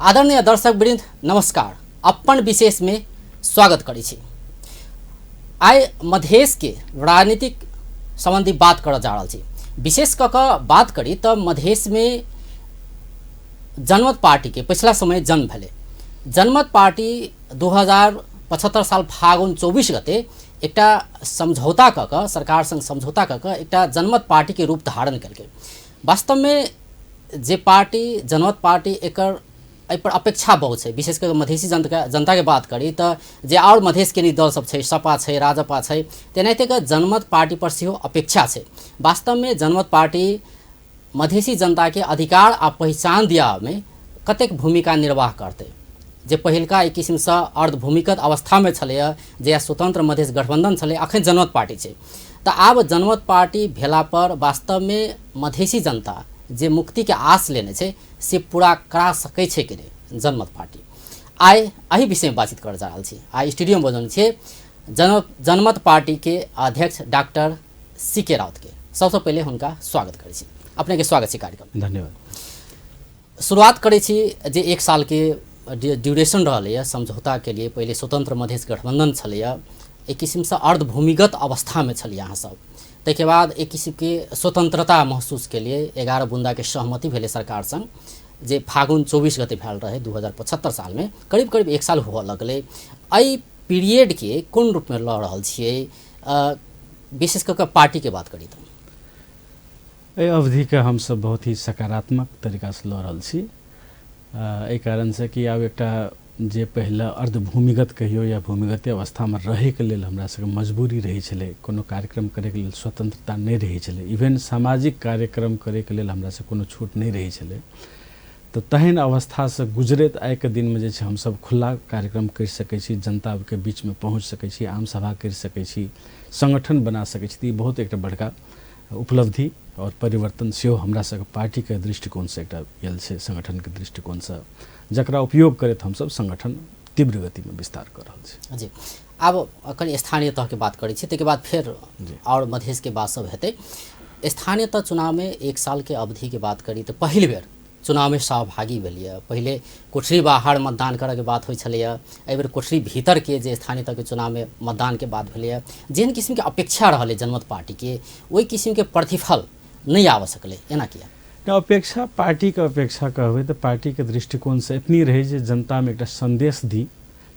आदरणीय दर्शक वृंद नमस्कार। अपन विशेष में स्वागत करै छी। आइ मधेश के राजनीतिक संबंधी बात करऽ जा रहल छी। विशेष कऽ कऽ बात करी तऽ मधेश में जनमत पार्टी के पिछला समय जन्म भेलै। जनमत पार्टी 2075 साल फागुन 24 गते एकटा समझौता कऽ कऽ सरकार संग समझौता कऽ कऽ एकटा जनमत पार्टी के रूप धारण केलकै। वास्तवमे जे पार्टी जनमत पार्टी एकर एहिपर अपेक्षा बहुत छै। विशेष कऽ मधेसी जनताके बात करी तऽ जे आओर मधेशके दल सब छै, सपा छै, राजपा छै, तेनाहिते कऽ जनमत पार्टीपर सेहो अपेक्षा छै। वास्तवमे जनमत पार्टी मधेसी जनताके अधिकार आ पहिचान दियाबऽमे कतेक भूमिका निर्वाह करतै, जे पहिलका एक किसिमसँ अर्धभूमिगत अवस्थामे छलैए, जे स्वतन्त्र मधेश गठबन्धन छलै, अखन जनमत पार्टी छै। तऽ आब जनमत पार्टी भेलापर वास्तवमे मधेसी जनता जे मुक्तिके आस लेने छै से पूरा करा सकै छै कि नहि जनमत पार्टी? आइ एहि विषयमे बातचीत करऽ जा रहल छी। आइ स्टूडियोमे बजौने छियै जनमत पार्टीके अध्यक्ष डॉक्टर सी के राउतके। सबसँ पहिले हुनका स्वागत करै छी। अपनेके स्वागत छै कार्यक्रम। धन्यवाद। शुरुआत करै छी जे एक सालके ड्यूरेशन रहलैए समझौताके लिए। पहिले स्वतन्त्र मधेश गठबन्धन छलैए, एक किसिमसँ अर्धभूमिगत अवस्थामे छलियै अहाँ सब। ताहिके बाद एक किसिमके स्वतन्त्रता महसूस केलियै, 11 बुन्दाके सहमति भेलै सरकार संग, जे फागुन 24 गते भेल रहै 2075 सालमे। करीब करीब एक साल हुअ लगलै। एहि पीरियडके कोन रूपमे लऽ रहल छियै, विशेष कऽ कऽ पार्टीके बात करी तऽ? एहि अवधिके हमसब बहुत ही सकारात्मक तरीकासँ लऽ रहल छी। एहि कारणसँ कि आब एकटा जे पहिले अर्धभूमिगत कहियौ या भूमिगते अवस्थामे रहैके लेल हमरा सबके मजबूरी रहै छलै, कोनो कार्यक्रम करैके लेल स्वतन्त्रता नहि रहै छलै, इवेन सामाजिक कार्यक्रम करैके लेल हमरा सबके कोनो छूट नहि रहै छलै, तऽ तहन अवस्थासँ गुजरैत आइके दिनमे जे छै हमसब खुला कार्यक्रम करि सकै छी, जनताके बीचमे पहुँच सकै छी, आमसभा करि सकै छी, सङ्गठन बना सकै छी। तऽ ई बहुत एकटा बड़का उपलब्धि आओर परिवर्तन सेहो हमरा सबके पार्टीके दृष्टिकोणसँ एकटा गेल छै, सङ्गठनके दृष्टिकोणसँ, जकरा उपयोग करैत हमसब सङ्गठन तीव्र गतिमे विस्तार कऽ रहल छी। जी, आब कनि स्थानीय तहके बात करै छी, ताहिके बाद फेर आओर मधेशके बात सब हेतै। स्थानीय तह चुनावमे एक सालके अवधिके बात करी तऽ पहिल बेर चुनावमे सहभागी भेलियै। पहिले कोठरी बाहर मतदान करऽके बात होइ छलैए, एहिबेर कोठरी भीतरके जे स्थानीय तहके चुनावमे मतदानके बात भेलैए, जेहन किसिमके अपेक्षा रहलै जनमत पार्टीके ओहि किसिमके प्रतिफल नहि आबऽ सकलै, एना किया? अपेक्षा पार्टीके अपेक्षा कहबै तऽ पार्टीके दृष्टिकोणसँ एतनी रहै जे जनतामे एकटा सन्देश दी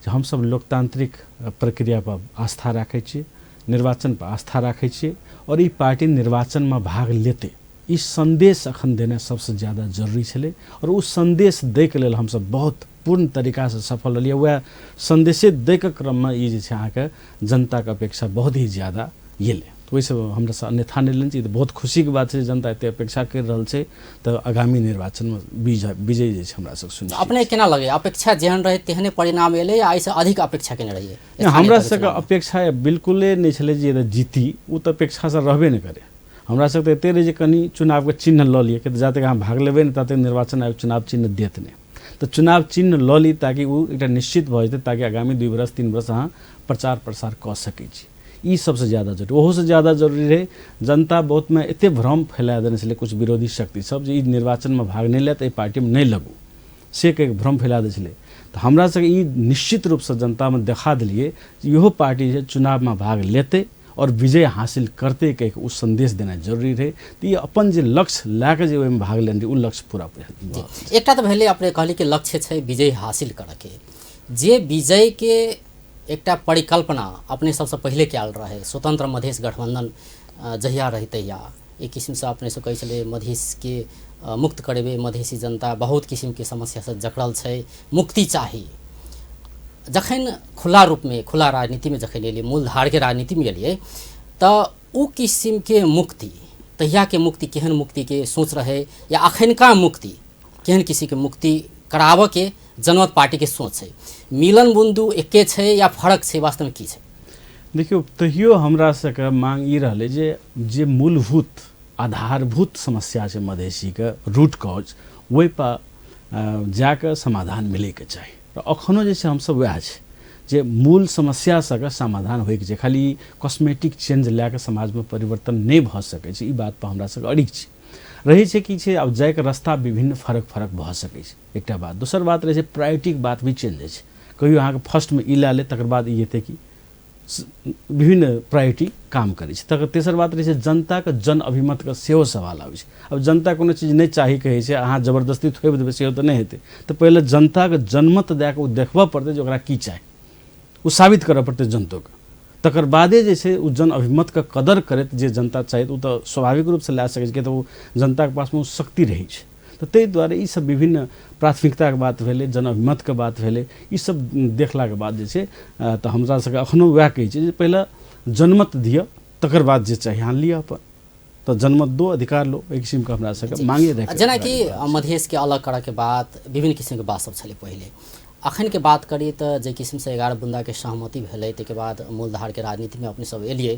जे हमसब लोकतान्त्रिक प्रक्रियापर आस्था राखै छी, निर्वाचनपर आस्था राखै छियै आओर ई पार्टी निर्वाचनमे भाग लेतै। ई सन्देश अखन देनाइ सबसँ ज्यादा जरूरी छलै आओर ओ सन्देश दैके लेल हमसब बहुत पूर्ण तरीकासँ सफल रहलियै। वएह सन्देशे दैके क्रममे ई जे छै अहाँके जनताके अपेक्षा बहुत ही ज्यादा गेलै, तऽ ओहिसँ हमरा सब अन्यथा नहि लेने छी। ई तऽ बहुत खुशीके बात छै जे जनता एते अपेक्षा करि रहल छै, तऽ आगामी निर्वाचनमे विजय जे छै हमरा सब सुनिश्चित। अपने केना लगैए, अपेक्षा जेहन रहै तेहने परिणाम एलै या एहिसँ अधिक अपेक्षा केने रहियै? हमरा सबके अपेक्षा बिल्कुले नहि छलै जे जीती, ओ तऽ अपेक्षासँ रहबे नहि करै। हमरा सबके एते रहै जे कनि चुनावके चिन्ह लऽ लिअ, किया तऽ जा तक अहाँ भाग लेबै नहि ता तक निर्वाचन आयोग चुनाव चिन्ह देत नहि, तऽ चुनाव चिन्ह लऽ ली ताकि ओ एकटा निश्चित भऽ जेतै, ताकि आगामी 2 बरस 3 बरस अहाँ प्रचार प्रसार कऽ सकै छी। ई सबसँ ज्यादा जरूरी, ओहोसँ ज्यादा जरूरी रहै जनता बहुतमे एते भ्रम फैला देने छलै किछु विरोधी शक्ति सब जे ई निर्वाचनमे भाग नहि लेत, एहि पार्टीमे नहि लगू, से कहि भ्रम फैला दै छलै। तऽ हमरा सबके ई निश्चित रूपसँ जनतामे देखा देलियै जे इहो पार्टी जे चुनावमे भाग लेतै आओर विजय हासिल करतै कहि कऽ ओ सन्देश देनाइ जरूरी रहै। तऽ ई अपन जे लक्ष्य लए कऽ जे ओहिमे भाग लेने रहै ओ लक्ष्य पूरा भेल। एकटा तऽ भेलै अपने कहली कि लक्ष्य छै विजय हासिल करऽके, जे विजयके एकटा परिकल्पना अपने सबसँ पहिले कयल रहै स्वतन्त्र मधेश गठबन्धन जहिया रहै तहिया एक किसिमसँ अपने सब कहै छलै मधेशके मुक्त करेबै, मधेसी जनता बहुत किसिमके समस्यासँ जकड़ल छै, मुक्ति चाही। जखन खुला रूपमे खुला राजनीतिमे जखन एलियै, मूलधारके राजनीतिमे एलियै, तऽ ओ किसिमके मुक्ति तहियाके मुक्ति केहन मुक्तिके सोच रहै या अखनका मुक्ति केहन किसिमके मुक्ति कराबऽके जनमत पार्टीके सोच छै? मिलन बिन्दु एके छै या फरक छै, वास्तवमे की छै? देखियौ, तहियो हमरा सबके मांग ई रहलै जे जे मूलभूत आधारभूत समस्या छै मधेसीके रूट कॉज, ओहिपर जाकऽ समाधान मिलैके चाही। तऽ अखनो जे छै हमसब वएह छै जे मूल समस्या सबके समाधान होइके छै, खाली कॉस्मेटिक चेंज लए कऽ समाजमे परिवर्तन नहि भऽ सकै छै, ई बातपर हमरा सबके अड़िग छी। रहै छै कि छै, आब जाइके रास्ता विभिन्न फरक फरक भऽ सकै छै, एकटा बात। दोसर बात रहै छै प्रायोरिटीके बात भी चेंज होइ छै, कहियो अहाँके फर्स्टमे ई लए लेत तकर बाद ई एतै, कि विभिन्न प्रायोरिटी काम करै छै। तकर तेसर बात रहै छै जनताके जन अभिमतके सेहो सवाल आबै छै। आब जनता कोनो चीज नहि चाही कहै छै, अहाँ जबरदस्ती थोपि देबै सेहो तऽ नहि हेतै, तऽ पहिले जनताके जनमत दए कऽ ओ देखबऽ पड़तै जे ओकरा की चाही, ओ साबित करऽ पड़तै जनतोके, तकर बादे जे छै ओ जन अभिमतके कदर करैत जे जनता चाहैत ओ तऽ स्वाभाविक रूपसँ लए सकै छै, किया तऽ ओ जनताके पासमे ओ शक्ति रहै छै। तऽ ताहि दुआरे ईसब विभिन्न प्राथमिकताके बात भेलै, जन अभिमतके बात भेलै, ईसब देखलाके बाद जे छै तऽ हमरा सबके एखनो वएह कहै छै जे पहिले जनमत दिअ तकर बाद जे चाही अहाँ लिअ अपन, तऽ जनमत दो अधिकार लो, एहि किसिमके हमरा सबके मांगे राखि। जेनाकि मधेशके अलग करऽके बात विभिन्न किसिमके बात सब छलै पहिले, अखनके बात करी तऽ जाहि किसिमसँ 11 बुन्दाके सहमति भेलै ताहिके बाद मूलधारके राजनीतिमे अपने सब एलियै,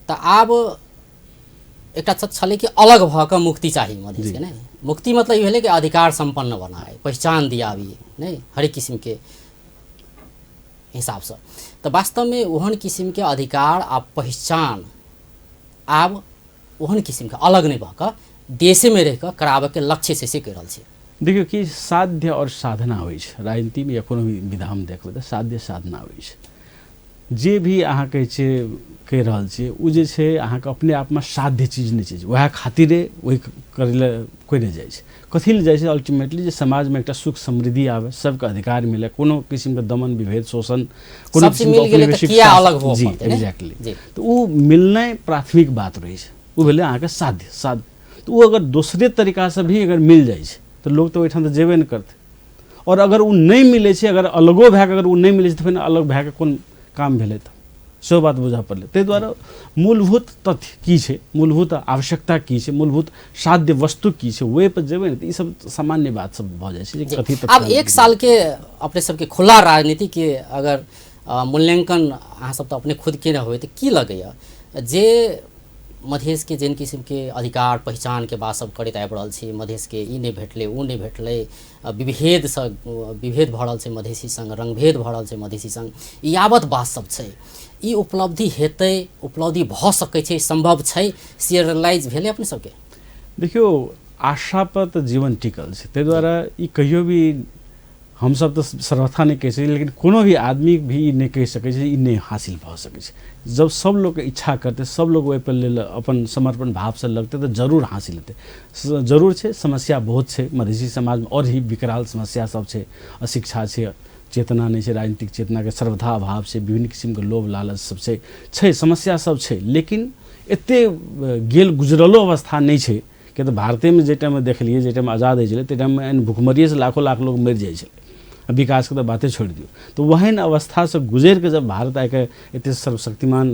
तऽ आब एकटा छलै कि अलग भऽ कऽ मुक्ति चाही मधेशके, नहि मुक्ति मतलब ई भेलै कि अधिकार सम्पन्न बनाए, पहिचान दियाबी, नहि हरेक किसिमके हिसाबसँ। तऽ वास्तवमे ओहन किसिमके अधिकार आ पहिचान आब ओहन किसिमके अलग नहि भऽ कऽ देशेमे रहि कऽ कराबऽके लक्ष्य छै से कहि रहल छी। देखियौ कि साध्य आओर साधना होइ छै राजनीतिमे या कोनो भी विधामे देखबै तऽ साध्य साधना होइ छै। जे भी अहाँ कहै छियै कहि रहल छियै ओ जे छै अहाँके अपने आपमे साध्य चीज नहि छै, वएह खातिरे ओहि करै लए कोइ नहि जाइ छै। कथी लए जाइ छै अल्टीमेटली जे समाजमे एकटा सुख समृद्धि आबै, सबके अधिकार मिलै, कोनो किसिमके दमन विभेद शोषण कोनो किसिमके औपनिवेशिक अलग जी एक्जैक्टली, तऽ ओ मिलनाइ प्राथमिक बात रहै छै, ओ भेलै अहाँके साध्य साध्य। तऽ ओ अगर दोसरे तरीकासँ भी अगर मिल जाइ छै तऽ लोक तऽ ओहिठाम तऽ जेबे नहि करतै, आओर अगर ओ नहि मिलै छै, अगर अलगो भए कऽ अगर ओ नहि मिलै छै तऽ फेर अलग भए कऽ कोन काम भेलै, तऽ सेहो बात बुझऽ पड़लै। ताहि दुआरे मूलभूत तथ्य की छै, मूलभूत आवश्यकता की छै, मूलभूत साध्य वस्तु की छै, ओहिपर जेबै ने तऽ ईसब सामान्य बात सब भऽ जाइ छै जे कथी। आब 1 सालके अपने सबके खुला राजनीतिके अगर मूल्यांकन अहाँ सब तऽ अपने खुद केने होबै तऽ की लगैए जे मधेशके जेहन किसिमके अधिकार पहिचानके बात सब करैत आबि रहल छी, मधेशके ई नहि भेटलै ओ नहि भेटलै, विभेदसँ विभेद भऽ रहल छै मधेशी सङ्ग, रङ्गभेद भऽ रहल छै मधेशी सङ्ग, यावत बात सब छै, ई उपलब्धि हेतै, उपलब्धि भऽ सकै छै, सम्भव छै, सिरियलाइज भेलै अपने सबके? देखियौ आशा पर तऽ जीवन टिकल छै, ताहि दुआरे ई कहियो भी हमसब तऽ सर्वथा नहि कहि सकै, लेकिन कोनो भी आदमी भी ई नहि कहि सकै छै ई नहि हासिल भऽ सकै छै। जब सब लोकके इच्छा करतै, सब लोक ओहिपर लेल अपन समर्पण भावसँ लगतै तऽ जरूर हासिल हेतै। जरूर छै समस्या बहुत छै मधेशी समाजमे, आओर ही विकराल समस्या सब छै, अशिक्षा छै, चेतना नहि छै, राजनीतिक चेतनाके सर्वथा अभाव छै, विभिन्न किसिमके लोभ लालच सब छै, छै समस्या सब छै, लेकिन एते गेल गुजरलो अवस्था नहि छै। किया तऽ भारतेमे जाहि टाइममे देखलियै, जाहि टाइममे आजाद होइ छलै ताहि टाइममे एहन भुखमरिएसँ लाखो लाख लोक मरि जाइ छलै, आ विकासके तऽ बाते छोड़ि दियौ। तऽ ओहन अवस्थासँ गुजरिके जब भारत आइके एते सर्वशक्तिमान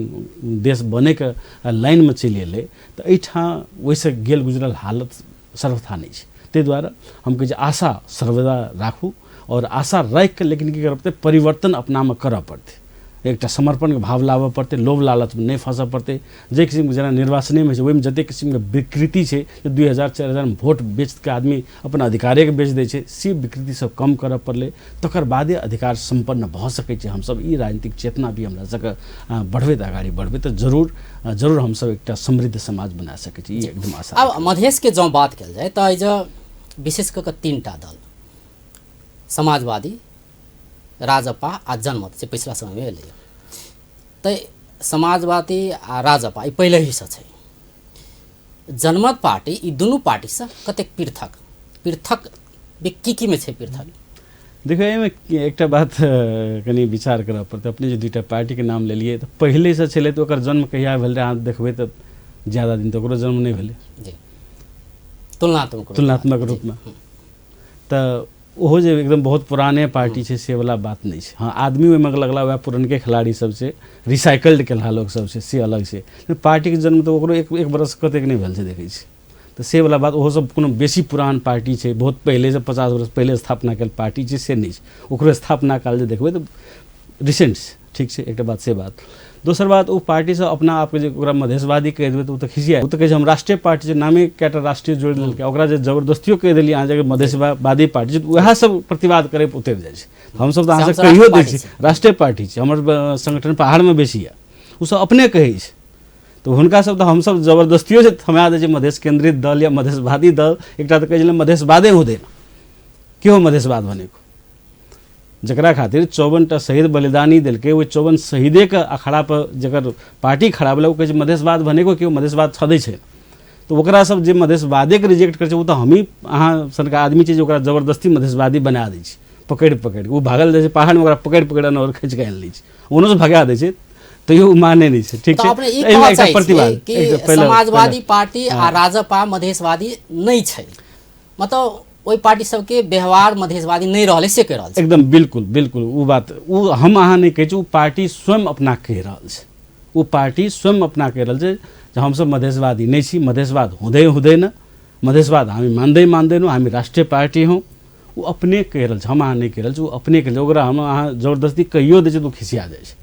देश बनैके लाइनमे चलि एलै तऽ एहिठाम ओहिसँ गेल गुजरल हालत सर्वथा नहि छै। ताहि दुआरे हम कहै छी आशा सर्वदा राखू, आओर आशा राखिकऽ लेकिन की करऽ पड़तै, परिवर्तन अपनामे करऽ पड़तै, एकटा समर्पणके भाव लाबऽ पड़तै, लोभ लालचमे नहि फँसऽ पड़तै। जाहि किसिमके जेना निर्वाचनेमे होइ छै ओहिमे जतेक किसिमके विकृति छै, 2000 4000 वोट बेचिकऽ आदमी अपन अधिकारेके बेच दै छै, से विकृति सब कम करऽ पड़लै, तकर बादे अधिकार सम्पन्न भऽ सकै छै। हमसब ई राजनीतिक चेतना भी हमरा सबके बढ़बैत अगाडि बढ़बै तऽ जरूर जरूर हमसब एकटा समृद्ध समाज बना सकै छी, ई एकदम आशा। आब मधेशके जँ बात कयल जाय तऽ एहिज विशेष कऽ कऽ 3टा दल, समाजवादी, राजपा आ जनमत, जे पछिला समयमे एलै, तऽ समाजवादी आ राजपा ई पहिलहिसँ छै, जनमत पार्टी ई दुनू पार्टीसँ कतेक पृथक पृथक की की मे छै पृथक? देखियौ एहिमे एकटा बात कनि विचार करऽ पड़तै। अपने जे 2टा पार्टीके नाम लेलियै तऽ पहिलेसँ छलै, तऽ ओकर जन्म कहिया भेल रहै अहाँ देखबै तऽ ज्यादा दिन तऽ ओकरो जन्म नहि भेलै जी, तुलनात्मक तुलनात्मक रूपमे तऽ ओहो जे एकदम बहुत पुराने पार्टी छै से वला बात नहि छै। हँ आदमी ओहिमे लगला वएह पुरनके खिलाड़ी सब छै, रिसाइकल्ड केलहा लोक सब छै, से अलग छै। पार्टीके जन्म तऽ ओकरो एक बरस कतेक नहि भेल छै देखै छी, तऽ से वला बात ओहो सब कोनो बेसी पुरान पार्टी छै, बहुत पहिलेसँ 50 बरस पहिले स्थापना कयल पार्टी छै से नहि छै। ओकरो स्थापना काल जे देखबै तऽ रिसेंट छै, ठीक छै, एकटा बात से बात। दोसर बात ओ पार्टीसँ अपना आपके जे ओकरा मधेशवादी कहि देबै तऽ ओ तऽ खिसिया, ओ तऽ कहै छै हम राष्ट्रीय पार्टी छै, नामे कएटा राष्ट्रीय जोड़ि देलकै, ओकरा जे जबरदस्तियो कहि देलियै अहाँ जे मधेशवादी पार्टी छै तऽ उएह सब प्रतिवाद करै पर उतरि जाइ छै। हमसब तऽ अहाँसँ कहियो दै छी राष्ट्रीय पार्टी छै, हमर संगठन पहाड़मे बेसी यऽ, ओसब अपने कहै छै। तऽ हुनका सब तऽ हमसब जबरदस्तियो जे थमा दै छै मधेश केन्द्रित दल या मधेशवादी दल, एकटा तऽ कहै छलै मधेशवादे हुँदैन, के हो मधेशवाद भनेको? जकरा खातिर 54टा शहीद बलिदानी देलकै, ओहि 54 शहीदेके अखाड़ा पर जकर पार्टी खड़ा भेलै, ओ कहै छै मधेशवाद भनेको के हो? मधेशवाद छँदै छैन। तऽ ओकरा सब जे मधेशवादेके रिजेक्ट करै छै, ओ तऽ हमही अहाँ सनका आदमी छी जे ओकरा जबरदस्ती मधेशवादी बना दै छी, पकड़ि पकड़ि ओ भागल जाइ छै पहाड़मे, ओकरा पकड़ि पकड़ि अनौर खींच कऽ आनि लै छै, ओनोसँ भगा दै छै, तैयो ओ मानै नहि छै। ठीक तऽ छै, अपने ई एहिमे कहऽ एकटा चाहै छियै प्रतिवाद कि एकटा पहिला समाजवादी पार्टी आ राजपा मधेशवादी नहि छै, मतलब ओहि पार्टी सबके व्यवहार मधेशवादी नहि रहलै से कहि रहल छै। एकदम बिल्कुल बिल्कुल, ओ बात ओ हम अहाँ नहि कहै छी, ओ पार्टी स्वयं अपना कहि रहल छै, ओ पार्टी स्वयं अपना कहि रहल छै जे हमसब मधेशवादी नहि छी, मधेशवाद हुँदै हुँदैन, मधेशवाद हामी मान्दै मान्दैनौँ, हामी राष्ट्रिय पार्टी हौँ। ओ अपने कहि रहल छै, हम अहाँ नहि कहि रहल छी, ओ अपने कहि रहल छै। ओकरा हम अहाँ जबरदस्ती कहियो दै छै तऽ ओ खिसिया जाइ छै,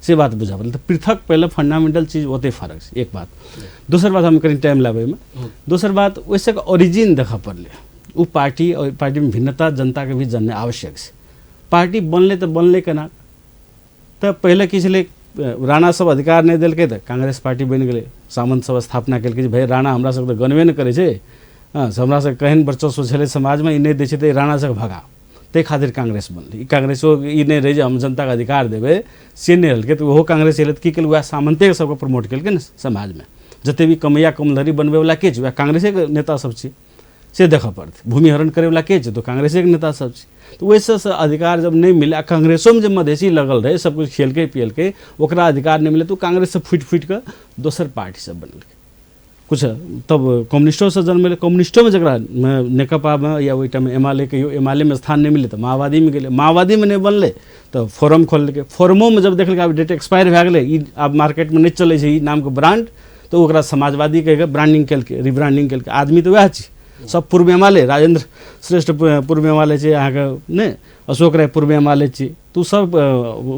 से बात बुझऽ पड़ल। तऽ पृथक पहिले फंडामेंटल चीज ओते फरक छै, एक बात। दोसर बात, हम कनि टाइम लेबै एहिमे। दोसर बात, ओहिसँ ओरिजिन देखऽ पड़लै, ओ पार्टी ओहि पार्टीमे भिन्नता जनताके भी जाननाइ आवश्यक छै। पार्टी बनलै तऽ बनलै केना? तऽ पहिले की छलै, राणा सब अधिकार नहि देलकै तऽ कांग्रेस पार्टी बनि गेलै, सामंत सब स्थापना केलकै जे भाइ राणा हमरा सबके तऽ गनबे नहि करै छै, हँ, से हमरा सबके केहन वर्चस्व छलै समाजमे, ई नहि दै छै तऽ राणा सबके भगा, ताहि खातिर कांग्रेस बनलै। ई कांग्रेसो ई नहि रहै जे हम जनताके अधिकार देबै, से नहि रहलकै, तऽ ओहो कांग्रेस एलै तऽ की केलकै, वएह सामन्तेके सबके प्रमोट केलकै ने समाजमे, जते भी कमैया कमलहरी बनबैवला के छै, वएह कांग्रेसेके नेता सब छै, से देखऽ पड़तै। भूमिहरण करैवला के छै, तऽ कांग्रेसेके नेता सब छै। तऽ ओहिसँ अधिकार जब नहि मिललै, आ कांग्रेसोमे जे मधेसी लगल रहै, सब किछु खेलकै पियलकै, ओकरा अधिकार नहि मिललै, तऽ ओ कांग्रेससँ फुटि फुटि कऽ दोसर पार्टी सब बनेलकै। किछु तब कम्युनिस्टोसँ जन्मेलै, कम्युनिस्टोमे जकरा नेकपामे या ओहि टाइममे एमाले कहियो, एमालेमे स्थान नहि मिललै तऽ माओवादीमे गेलै, माओवादीमे नहि बनलै तऽ फोरम खोललकै, फोरमोमे जब देखलकै आब डेट एक्सपायर भए गेलै, ई आब मार्केटमे नहि चलै छै ई नामके ब्रांड, तऽ ओकरा समाजवादी कहिके ब्रांडिंग केलकै, रिब्रांडिंग केलकै। आदमी तऽ वएह छै, सब पूर्व एमाले, राजेंद्र श्रेष्ठ पूर्व एमाले छै अहाँके, नहि अशोक राय पूर्व एमाले छियै, तऽ ओ सब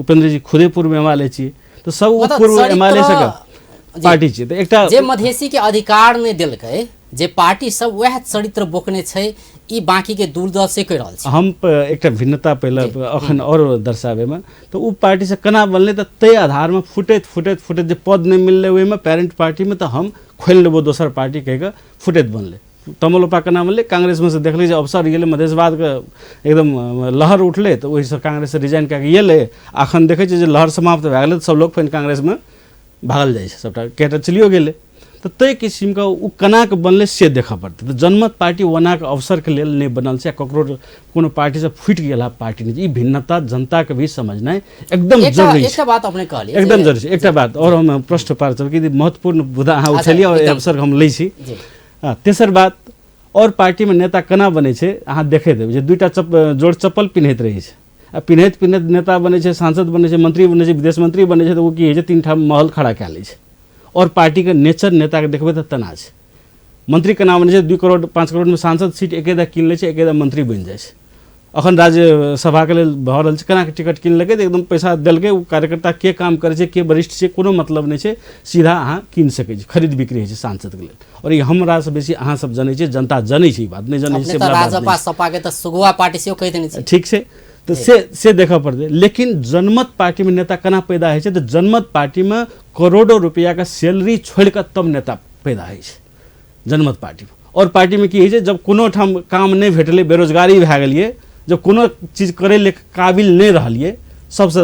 उपेंद्र जी खुदे पूर्व एमाले छियै, तऽ सब ओ मतलब पूर्व एमाले चरित्र सबके पार्टी छियै। तऽ एकटा जे मधेसी के अधिकार नहि देलकै जे पार्टी सब, वएह चरित्र बोकने छै ई बाकी के दूर दल से कहि रहल छै। हम एकटा भिन्नता पहिले अखन आओर दर्शाबैमे, तऽ ओ पार्टी से केना बनलै, तऽ ताहि आधारमे फुटैत फुटैत फुटैत जे पद नहि मिललै ओहिमे पेरेंट पार्टीमे, तऽ हम खोलि लेबो दोसर पार्टी कहि कऽ फुटैत बनलै। तमलोपा केना बनलै, कांग्रेसमे से देखलै जे अवसर गेलै, मधेशवादके एकदम लहर उठलै, तऽ ओहिसँ कांग्रेससँ रिजाइन कए कऽ एलै। अखन देखै छियै जे लहर समाप्त भए गेलै, तऽ सब लोक फेर कांग्रेसमे भागल जाइ छै, सबटा कएटा चलियो गेलै। तऽ ताहि किसिमके ओ केना कऽ बनलै से देखऽ पड़तै। तऽ जनमत पार्टी ओनाके अवसरके लेल नहि बनल छै, आ ककरो कोनो पार्टीसँ फुटि गेल पार्टी नहि छै। ई भिन्नता जनताके भी समझनाइ एकदम जरूरी छै। एकटा बात अपने कहलियै, एकदम जरूरी छै। एकटा बात आओर हम प्रश्न पार चल कि महत्वपूर्ण मुद्दा अहाँ उठेलियै आओर अवसर हम लै छी। तेसर बात, आओर पार्टीमे नेता केना बनै छै अहाँ देखैत हेबै जे दूटा जोड़ चप्पल पिन्हैत रहै छै, आ पिन्हैत पिन्हैत नेता बनै छै, सांसद बनै छै, मंत्री बनै छै, विदेश मंत्री बनै छै, तऽ ओ की होइ छै, 3 ठाम महल खड़ा कए लै छै। आओर पार्टीके नेचर नेताके देखबै तऽ तना छै। मंत्री केना बनै छै, 2 करोड़ 5 करोड़मे सांसद सीट एके दा कीन लै छै, एके दा मंत्री बनि जाइ छै। अखन राज्यसभाके लेल भऽ रहल छै, केना टिकट कीन लेलकै, तऽ एकदम पैसा देलकै, ओ कार्यकर्ता के काम करै छै, के वरिष्ठ छै, कोनो मतलब नहि छै, सीधा अहाँ कीन सकै छी, खरीद बिक्री होइ छै सांसदके लेल। आओर ई हमरासँ बेसी अहाँ सब जनै छियै, जनता जनै छै, ई बात नहि जनै छै से अपने तऽ बड़ा बात राजपा नहि छै। सपा के तऽ सुगुआ पार्टी सेहो कहि देने छै। ठीक छै, तऽ से देखऽ पड़तै। लेकिन जनमत पार्टीमे नेता केना पैदा होइ छै, तऽ जनमत पार्टीमे करोड़ो रुपैआके सैलरी छोड़ि कऽ तब नेता पैदा होइ छै जनमत पार्टीमे। आओर पार्टीमे की होइ छै, जब कोनो ठाम काम नहि भेटलै, बेरोजगारी भए गेलियै, जब कोनो चीज करै लेल काबिल नहि रहलियै, सबसँ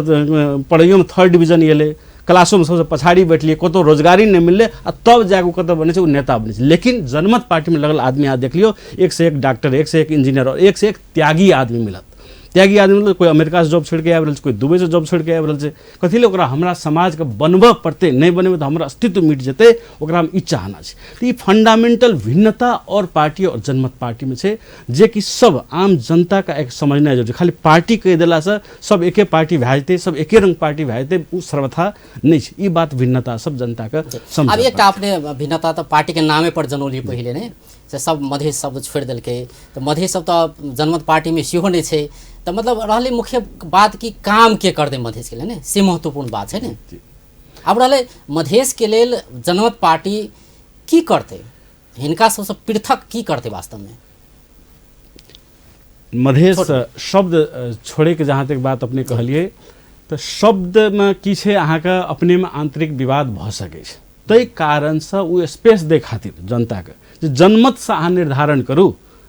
पढ़ैयोमे थर्ड डिवीजन एलै, क्लासोमे सबसँ पछाड़ी बैठलियै, कतहु रोजगारी नहि मिललै, आ तब जाकऽ ओ कतऽ बनै छै, ओ नेता बनै छै। लेकिन जनमत पार्टीमे लगल आदमी अहाँ देख लियौ, एक से एक डॉक्टर, एक से एक इंजीनियर आओर एक से एक त्यागी आदमी मिलत। त्यागी आदमी मतलब कोइ अमेरिकासँ जॉब छोड़िके आबि रहल छै, कोइ दुबईसँ जॉब छोड़िके आबि रहल छै। कथी लए? ओकरा हमरा समाजके बनबऽ पड़तै, नहि बनेबै तऽ हमर अस्तित्व मिट जेतै, ओकरामे ई चाहना छै। तऽ ई फंडामेंटल भिन्नता आओर पार्टी आओर जनमत पार्टीमे छै, जेकि सब आम जनताके एक समझनाइ जरूरी छै। खाली पार्टी कहि देलासँ सब एके पार्टी भए जेतै, सब एके रङ्ग पार्टी भए जेतै, ओ सर्वथा नहि छै। ई बात भिन्नता सब जनताके समझ। आब एकटा अपने भिन्नता तऽ पार्टीके नामे पर जनौलियै पहिले ने, से सब मधेश शब्द छोड़ि देलकै, तऽ मधेश शब्द तऽ जनमत पार्टीमे सेहो नहि छै। तऽ मतलब रहलै मुख्य बात कि काम के करतै मधेशके लेल ने, से महत्वपूर्ण बात छै ने। आब रहलै मधेशके लेल जनमत पार्टी की करतै, हिनका सबसँ पृथक की करतै वास्तवमे? मधेश शब्द छोड़ैके जहाँ तक बात अपने कहलियै, तऽ शब्दमे की छै, अहाँके अपनेमे आन्तरिक विवाद भऽ सकै छै। ताहि कारणसँ ओ स्पेस दै खातिर जनताके जे जनमतसँ अहाँ निर्धारण करू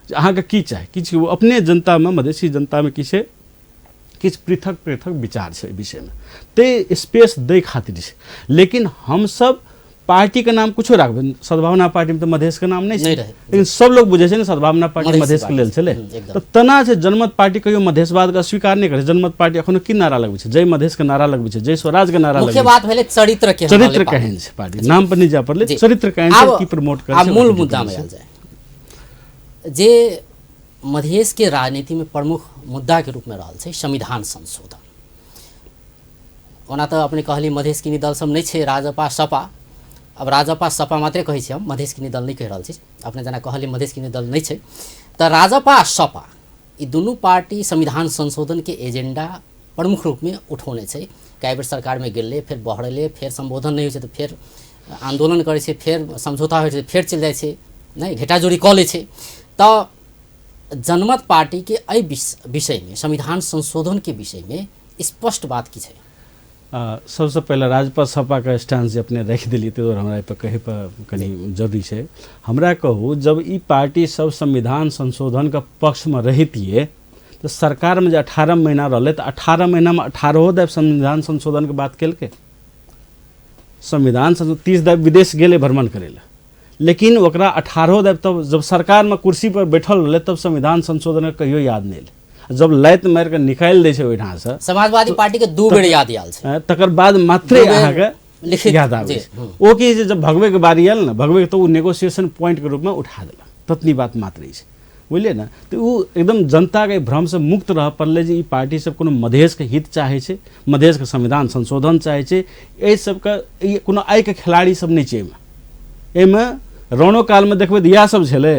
जे अहाँके की चाही। किछु अपने जनतामे, मधेसी जनतामे की छै, किछु पृथक पृथक विचार छै एहि विषयमे, ताहि स्पेस दै खातिर छै। लेकिन हमसब पार्टीके नाम कुछो राखबै, सद्भावना पार्टीमे तऽ मधेशके नाम नहि छै, लेकिन सब लोग बुझै छै ने सद्भावना पार्टी मधेशके लेल छलै। तऽ तेना छै जनमत पार्टी कहियो मधेशवादके अस्वीकार नहि करै छै। जनमत पार्टी एखनो की नारा लगबै छै? जय मधेशके नारा लगबै छै, जय स्वराजके नारा लगबै छै। बात भेलै चरित्र के, चरित्र केहन छै पार्टी, नाम पर नहि जाय पड़लै, चरित्र केहन छै, की प्रमोट करै छै। मूल मुद्दामे आयल जाय जे मधेश के राजनीति में प्रमुख मुद्दा के रूप में रहल छै संविधान संशोधन। ओना तऽ अपने कहली मधेश किनी दल सब नहि छै, राजपा सपा, अब राजपा सपा मात्रे कहै छी हम, मधेश किनी दल नहि कहि रहल छी। अपने जेना कहली मधेश किनी दल नहि छै, तऽ राजपा आ सपा ई दुनू पार्टी संविधान संशोधन के एजेंडा प्रमुख रूप में उठौने छै। कए बेर सरकार में गेलै, फेर बहरेलै, फेर संबोधन नहि होइ छै तऽ फेर आन्दोलन करै छै, फेर समझौता होइ छै, फेर चलि जाइ छै, नहि घेटाजोड़ी कऽ लै छै। तऽ जनमत पार्टीके एहि विषयमे, संविधान संशोधनके विषयमे स्पष्ट बात की छै? सबसँ पहिले राजपा सपाके स्टैंड जे अपने राखि देलियै ताहि दुआरे हमरा एहिपर कहै पर कनि जरूरी छै। हमरा कहू, जब ई पार्टी सब संविधान संशोधनके पक्षमे रहितियै तऽ सरकारमे जे 18 महीना रहलै तऽ 18 महीनामे 18 दाबि संविधान संशोधनके बात केलकै। संविधान संशोधन 30 दाबि विदेश गेलै भ्रमण करै लए, लेकिन ओकरा 18 दाबि तब जब सरकारमे कुर्सी पर बैठल रहलै तब संविधान संशोधनके कहियो याद नहि एलै। जब लात मारि कऽ निकालि दै छै ओहिठामसँ, समाजवादी पार्टी के 2 बेर याद आयल छै, तकर बाद मात्रे अहाँके लिखित याद आबै छै। ओ की छै, जब भगबैके बारी आयल ने, भगबैके तऽ ओ नेगोशिएशन पॉइंटके रूपमे उठा देलक, ततनी बात मात्र छै, बुझलियै ने। तऽ ओ एकदम जनताके भ्रमसँ मुक्त रहऽ पड़लै जे ई पार्टी सब कोनो मधेशके हित चाहै छै, मधेशके संविधान संशोधन चाहै छै। एहि सबके ई कोनो आइके खेलाड़ी सब नहि छै एहिमे। एहिमे रोनो कालमे देखबै तऽ इएह सब छलै,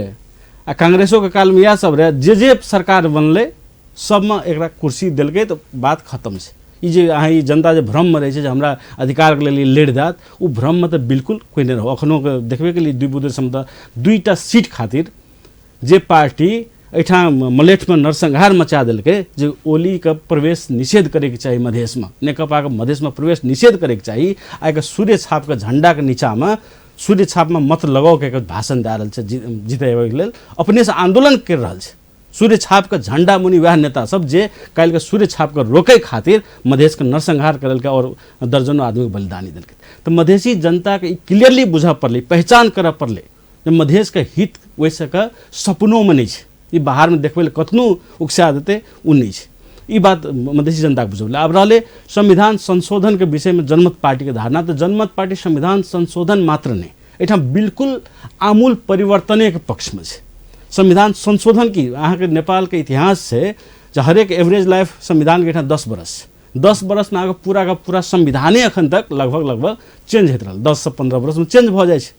आ कांग्रेसोके कालमे इएह सब रहै। जे जे सरकार बनलै सबमे एकरा कुर्सी देलकै तऽ बात खतम छै। ई जे अहाँ ई जनता जे भ्रममे रहै छै जे हमरा अधिकारके लेल ई लड़ि देत, ओ भ्रममे तऽ बिल्कुल कोइ नहि रहू। एखनो देखबे केलियै दुइ बुधे सम तऽ 2टा सीट खातिर जे पार्टी एहिठाम मलेठमे नरसंहार मचा देलकै जे ओलीके प्रवेश निषेध करैके चाही मधेशमे, नेकपाके मधेशमे प्रवेश निषेध करैके चाही, आ एक सूर्य छापके झण्डाके नीचाँमे सूर्य छापमे मत लगाओ के भाषण दए रहल छै, जितेबाक लेल अपनेसँ आन्दोलन करि रहल छै। सूर्य छापके झण्डा मुनि वएह नेता सब जे काल्हिके सूर्य छापके रोकै खातिर मधेशके नरसंहार करलकै और दर्जनों आदमीके बलिदानी देलकै। तऽ मधेशी जनताके ई क्लियरली बुझऽ पड़लै, पहचान करऽ पड़लै जे मधेशके हित ओहिसँ सपनोमे नहि छै। ई बाहरमे देखबै लए कतनो उकसा देतै ओ नहि छै। ई बात मधेसी जनताके बुझौलै। आब रहलै संविधान संशोधनके विषयमे जनमत पार्टीके धारणा, तऽ जनमत पार्टी संविधान संशोधन मात्र नहि, एहिठाम बिल्कुल आमूल परिवर्तनेके पक्षमे छै। संविधान संशोधन की अहाँके नेपालके इतिहास छै जे हरेक एवरेज लाइफ संविधानके एहिठाम 10 बरस छै। 10 बरसमे अहाँके पूराके पूरा संविधाने एखन तक लगभग लगभग चेंज होइत रहल, 10 से 15 बरसमे चेंज भऽ जाइ छै।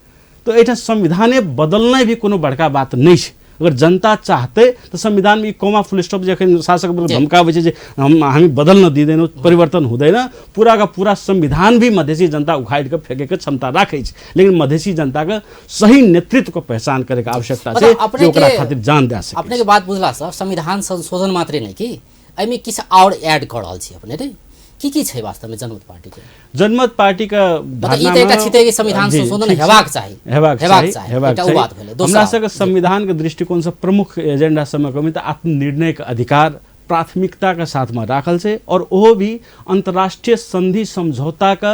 तऽ एहिठाम संविधाने बदलनाइ भी कोनो बड़का बात नहि छै। अगर जनता चाहतै तऽ संविधानमे ई कोमा फुल स्टॉप जे एखन शासक वर्ग धमकाबै छै जे हामी बदल्न दिँदैनौँ, परिवर्तन हुँदैन, पूराका पूरा संविधान भी मधेसी जनता उखाड़ि कऽ फेकैके क्षमता राखै छै। लेकिन मधेसी जनताके सही नेतृत्वके पहचान करैके आवश्यकता छै जे ओकरा खातिर जान दए सकै। अपनेके बात बुझलासँ संविधान संशोधन मात्रे नहि कि एहिमे किछु आओर ऐड कऽ रहल छी अपने रे, की की छै वास्तवमे जनमत पार्टीके? जनमत पार्टीके मतलब ई तऽ एकटा छितै कि संविधान संशोधन हेबाक चाही, हेबाक चाही, हेबाक चाही। बात भेलै। हमरा सबके संविधानके दृष्टिकोणसँ प्रमुख एजेंडा सबमे कहबै तऽ आत्मनिर्णयके अधिकार प्राथमिकताके साथमे राखल छै, और ओहो भी अन्तर्राष्ट्रीय सन्धि समझौताके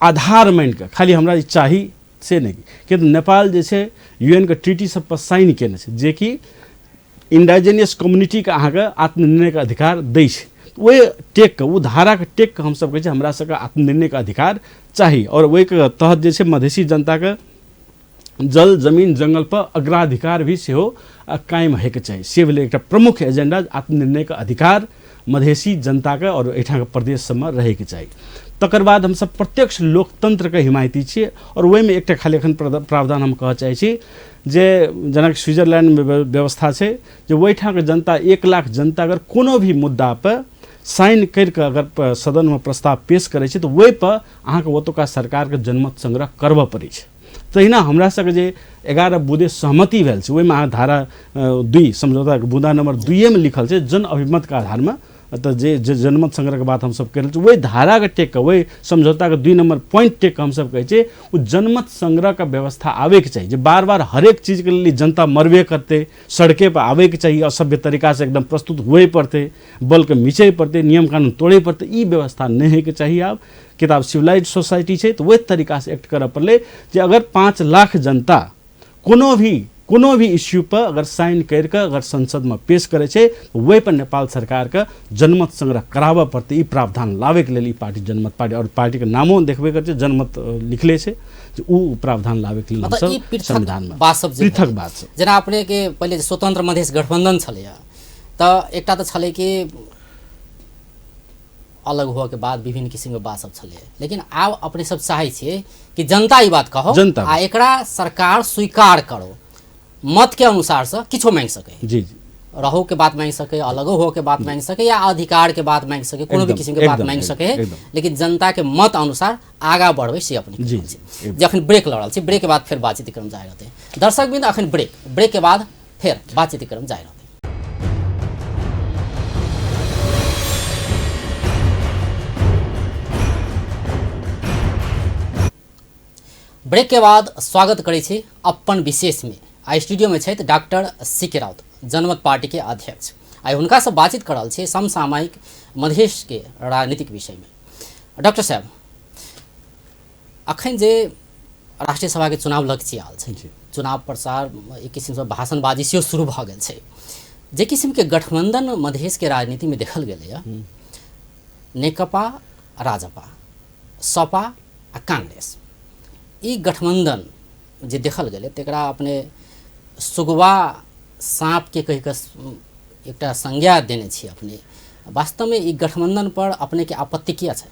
आधार मानिकऽ, खाली हमरा ई चाही से नहि, किया तऽ नेपाल जे छै यूएनके ट्रीटी सब पर साइन केने छै जेकि इंडाइजेनियस कम्युनिटीके अहाँके आत्मनिर्णयके अधिकार दै छै। ओहि टेकके, ओ धाराके टेकके हमसब कहै छियै हमरा सबके आत्मनिर्णयके अधिकार चाही, आओर ओहिके तहत जे छै मधेसी जनताके जल जमीन जंगल पर अग्राधिकार भी सेहो कायम होइके चाही। से भेलै एकटा प्रमुख एजेंडा, आत्मनिर्णयके अधिकार मधेसी जनताके आओर एहिठामके प्रदेश सबमे रहैके चाही। तकर बाद हमसब प्रत्यक्ष लोकतंत्रके हिमायती छियै, आओर ओहिमे एकटा खाली एखन प्रावधान हम कहऽ चाहै छी जे जेनाकि स्विट्जरलैंडमे व्यवस्था छै जे ओहिठामके जनता 1 लाख जनता अगर कोनो भी मुद्दापर साइन करिकऽ अगर सदनमे प्रस्ताव पेश करै छै तऽ ओहिपर अहाँके ओतुका सरकारके जनमत संग्रह करबऽ पड़ै छै। तहिना हमरा सबके जे 11 बुँदे सहमति भेल छै ओहिमे अहाँ धारा 2 समझौताके बुँदा नम्बर 2 मे लिखल छै जन अभिमतके आधारमे तऽ जे जे जनमत संग्रहके बात हमसब करि रहल छी, ओहि धाराके टेक कऽ, ओहि समझौताके 2 नंबर पॉइंट टेक कऽ हमसब कहै छियै ओ जनमत संग्रहके व्यवस्था आबैके चाही। जे बार बार हरेक चीजके लेल जनता मरबे करतै, सड़के पर आबैके चाही, असभ्य तरीकासँ एकदम प्रस्तुत हुए पड़तै, बलके मिचै पड़तै, नियम कानून तोड़ै पड़तै, ई व्यवस्था नहि होइके चाही। आब किताब सिविलाइज सोसाइटी छै तऽ ओहि तरीकासँ एक्ट करऽ पड़लै जे अगर 5 लाख जनता कोनो भी इश्यू पर अगर साइन करि कऽ अगर संसदमे पेश करै छै तऽ ओहि पर नेपाल सरकारके जनमत संग्रह कराबऽ पड़तै। ई प्रावधान लाबैके लेल ई पार्टी जनमत पार्टी, और पार्टीके नामो देखबे करै छै जनमत लिखले छै, जे उ प्रावधान लाबैके लेल मतलब हमसब ई पृथक संविधानमे बात सब जे पृथक भेलै। बात सब। जेना अपनेके पहिले स्वतंत्र मधेश गठबंधन छलैए तऽ एकटा तऽ छलै कि अलग हुअ के बाद विभिन्न किसिम के बात सब छलै, लेकिन आब अपने सब चाहै छियै कि जनता ई बात कहो जनता आ एकरा सरकार स्वीकार करो, मत के अनुसार से किछो मांगि सके। जी जी, रहो के बात मांगि सके, अलगो हो के बात मांगि सके, या अधिकार के बात मांगि सके, कोनो भी एकदम, किसिम के बात एकदम, मांगि सके, एकदम। लेकिन जनता के मत अनुसार आगा बढ़बै से अपने जी, कहल जी, छी। एकदम। जखन ब्रेक लऽ रहल छी, ब्रेक के बाद फेर बातचीत क्रम जारी रहतै। दर्शक बिंद अखन ब्रेक के बाद फेर बातचीत क्रम जारी रहतै। ब्रेक के बाद स्वागत करै छी अपन विशेष में। आ स्टूडियो में छथि डॉक्टर सी के राउत, जनमत पार्टी के अध्यक्ष। आइ हुनका से बातचीत कर रहल छी समसामयिक मधेश के राजनीतिक विषय में। डॉक्टर साहब, अखन जे राष्ट्रीय सभा के चुनाव लग आयल छै, चुनाव प्रचार एक किसिमसँ भाषणबाजी सेहो शुरू भऽ गेल छै, जे किसिमके गठबंधन मधेश के राजनीति में देखल गेलैए, नेकपा, राजपा, सपा आ कांग्रेस, ई गठबंधन जे देखल गेलै तकरा अपने सुगवा साँपके कहि कऽ एकटा संज्ञा देने छी अपने। वास्तवमे ई गठबंधन पर अपनेके आपत्ति किया छै?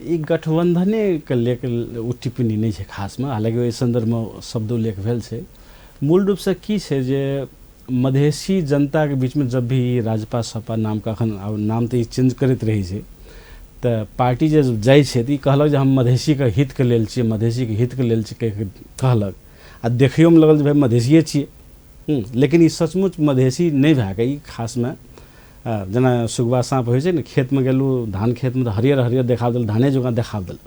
ई गठबंधनेके लेके ओ टिप्पणी नहि छै खासमे, हालाँकि ओहि सन्दर्भमे शब्द उल्लेख भेल छै। मूल रूपसँ की छै जे मधेसी जनताके बीचमे जब भी राजपा सपा नामके अखन आब नाम तऽ ई चेंज करैत रहै छै, तऽ पार्टी जे जाइ छै तऽ ई कहलक जे हम मधेसीके हितके लेल छियै, मधेसीके हितके लेल छियै कहि कहलक, आ देखैयोमे लगल जे भाइ मधेसिए छियै, लेकिन ई सचमुच मधेसी नहि भए कऽ ई खासमे जेना सुगबा साँप होइ छै ने, खेतमे गेलहुँ धान खेतमे तऽ हरियर हरियर देखा देलक, धाने जकाँ देखा देलक,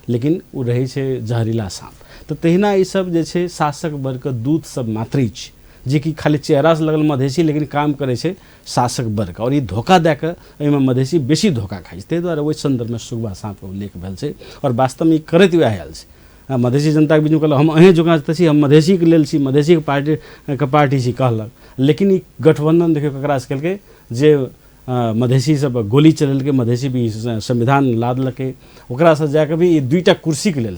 लेकिन ओ रहै छै जहरीला साँप। तऽ तहिना ईसब जे छै शासक वर्गके दूत सब मात्रे छै, जेकि खाली चेहरासँ लगल मधेसी लेकिन काम करै छै शासक वर्ग, आओर ई धोखा दए कऽ एहिमे मधेसी बेसी धोखा खाइ छै। ताहि दुआरे ओहि सन्दर्भमे सुगबा साँपके उल्लेख भेल छै, आओर वास्तवमे ई करैत वएह आयल छै। मधेसी जनताके बीचमे कहलक हम अहेँ जकाँ तऽ छी, हम मधेसीके लेल छी, मधेसीके पार्टी छी कहलक, लेकिन ई गठबंधन देखियौ ककरासँ केलकै, जे मधेसी सब गोली चलेलकै, मधेसी भी संविधान लादलकै, ओकरासँ जाकऽ भी ई 2टा कुर्सीके लेल,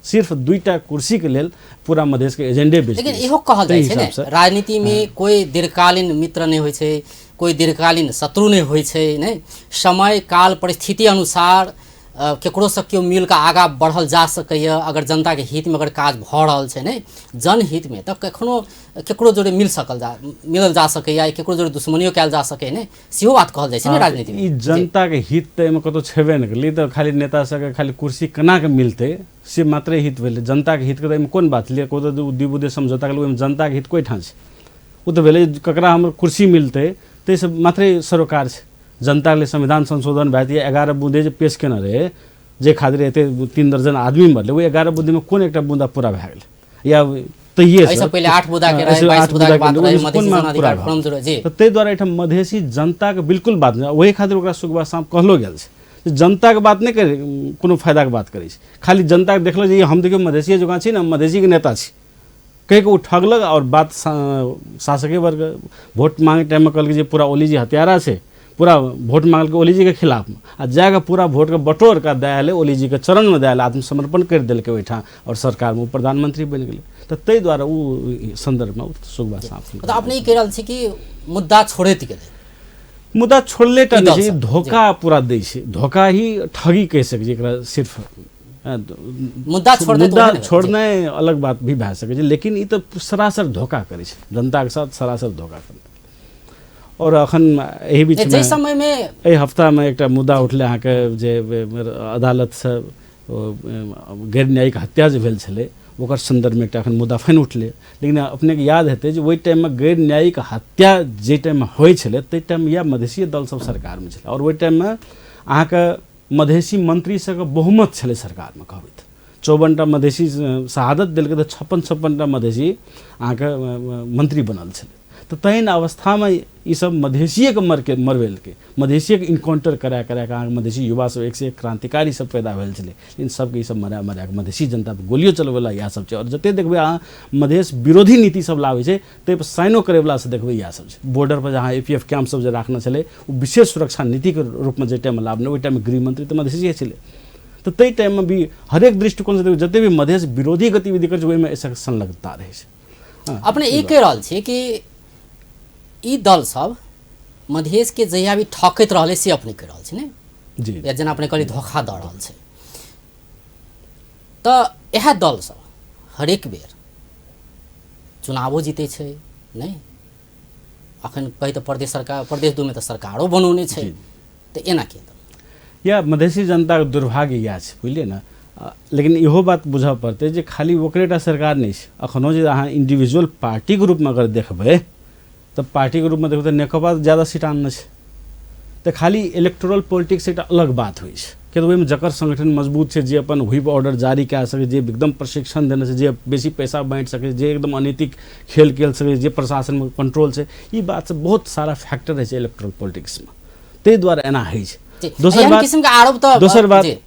सिर्फ 2टा कुर्सीके लेल पूरा मधेसके एजेंडे बेच लेकिन देलकै। इहो कहल जाइ ताहि छै ने, हिसाबसँ। राजनीतिमे कोइ दीर्घकालीन मित्र नहि होइ छै, कोइ दीर्घकालीन शत्रु नहि होइ छै, नहि समय काल परिस्थिति अनुसार केकरोसँ केओ मिल कऽ आगाँ बढ़ल जा सकैए। अगर जनताके हितमे अगर काज भऽ रहल छै ने, जनहितमे, तऽ कखनो केकरो जोड़े मिलल जा सकैए, केकरो जोड़े दुश्मनियो कयल जा सकैए ने, सेहो बात कहल जाइ छै ने राजनीतिमे। ई जनताके हित तऽ एहिमे कतहु छेबे नहि करै, ई तऽ खाली नेता सबके खाली कुर्सी केना कऽ मिलतै से मात्रे हित भेलै, जनताके हितके तऽ एहिमे कोन बात छलै, कोनो तऽ द्वि बुद्धे समझौता केलकै, ओहिमे जनताके हित कोइ ठाँ छै, ओ तऽ भेलै ककरा हमर कुर्सी मिलतै ताहिसँ मात्रे सरोकार छै। जनता लेल संविधान संशोधन भए जेतै, 11 बूँदे जे पेश केने रहै, जे खातिर एते 3 दर्जन आदमी मरलै, ओहि 11 बूँदेमे कोन एकटा बूँदा पूरा भए गेलै? या तहिए एहिसँ पहिले 8 बूँदा के रहै, एहिसँ 22 8 बूँदा के बूँदा के बात रहै, रहै, ओहिसँ मधेसी कोन जन पूरा अधिकार भए फोरम जुड़ल, जी। तऽ ताहि दुआरे एहिठाम मधेसी जनताके बिल्कुल बात नहि, ओहि खातिर ओकरा सुगबा साँप कहलो गेल छै। जनताके बात नहि करै, कोनो फायदाके बात करै छै, खाली जनताके देखलक जे हम देखियौ मधेसिए जकाँ छी ने, हम मधेसीके नेता छी कहि कऽ ओ ठगलक। आओर बात शासके वर्ग वोट मांगे टाइममे कहलकै जे पूरा ओलीजी हत्यारा छै, पूरा वोट मांगलकै ओलीजीके खिलाफमे, आ जाकऽ पूरा वोटके बटोर कऽ दए एलै ओलीजीके चरणमे दए एलै, आत्मसमर्पण करि देलकै ओहिठाम, आओर सरकारमे ओ प्रधानमंत्री बनि गेलै। तऽ ताहि दुआरे ओ सन्दर्भमे ओ सुगबा साँप। तऽ अपने ई कहि रहल छी कि मुद्दा छोड़ैत गेलै? मुद्दा छोड़ले टा ई नहि दल छै, सब, धोखा पूरा दै छै, धोखा ही ठगी कहि सकै छी एकरा, सिर्फ मुद्दा छोड़ मुद्दा छोड़नाइ अलग बात भी भए सकै छै, लेकिन ई तऽ सरासर धोखा करै छै जनताके साथ, सरासर धोखा करै। आओर अखन एहि बीचमे जाहि समयमे एहि हफ्तामे एकटा मुद्दा उठलै अहाँके, जे अदालतसँ गैर न्यायिक हत्या जे भेल छलै ओकर सन्दर्भमे एकटा एखन मुद्दा फेर उठलै। लेकिन अपनेके याद हेतै जे ओहि टाइममे गैर न्यायिक हत्या जे टाइममे होइ छलै ताहि टाइममे इएह मधेसीय दल सब सरकारमे छलै आओर ओहि टाइममे अहाँके मधेसी मंत्री सबके बहुमत छलै सरकारमे। कहबै तऽ 54टा मधेसी शहादत देलकै तऽ 56-56टा मधेसी अहाँके मंत्री बनल छलै। तऽ तेहन अवस्थामे ईसब मधेसिएके मरके मरबेलकै, मधेसिएके इनकाउंटर करा करा कऽ अहाँके मधेसी युवा सब एक से एक क्रांतिकारी सब पैदा भेल छलै, लेकिन सबके ईसब मरा मरा कऽ मधेसी जनता पर गोलियो चलबैवला इएह सब छै। आओर जतेक देखबै अहाँ मधेस विरोधी नीति सब लाबै छै ताहिपर साइनो करैवला सब देखबै इएह सब छै। बॉर्डर पर जहाँ APF camp सब जे राखने छलै ओ विशेष सुरक्षा नीतिके रूपमे जाहि टाइममे लाबने ओहि टाइममे गृहमंत्री तऽ मधेसिए छलै। तऽ ताहि टाइममे भी हरेक दृष्टिकोणसँ देखबै जतेक भी मधेस विरोधी गतिविधि करै छै ओहिमे एहि सबके संलग्नता रहै छै। अपने ई कहि रहल छी कि ई दल सब मधेश के जहिया भी ठकैत रहलै से अपने कहि रहल छी ने? जी। या जेना अपने कहली धोखा दऽ रहल छै, तऽ इएह दल सब हरेक बेर चुनावो जीतै छै नहि? अखन कही तऽ प्रदेश सरकार प्रदेश 2 मे तऽ सरकारो बनौने छै, तऽ एना किया? या मधेसी जनताके दुर्भाग्य इएह छै, बुझलियै ने। लेकिन इहो बात बुझऽ पड़तै जे खाली ओकरेटा सरकार नहि छै। अखनो जे अहाँ इंडिविजुअल पार्टीके रूपमे अगर देखबै तऽ पार्टीके रूपमे देखबै तऽ नेकपा ज्यादा सीट आनने छै। तऽ खाली इलेक्टोरल पॉलिटिक्स एकटा अलग बात होइ छै, किया तऽ ओहिमे जकर संगठन मजबूत छै, जे अपन व्हिप ऑर्डर जारी कए सकै, जे एकदम प्रशिक्षण देने छै, जे बेसी पैसा बाँटि सकै, जे एकदम अनैतिक खेल खेल सकै, जे प्रशासनमे कंट्रोल छै, ई बात सब बहुत सारा फैक्टर रहै छै इलेक्टोरल पॉलिटिक्समे, ताहि दुआरे एना होइ छै। दोसर बात किसिमके आरोप तऽ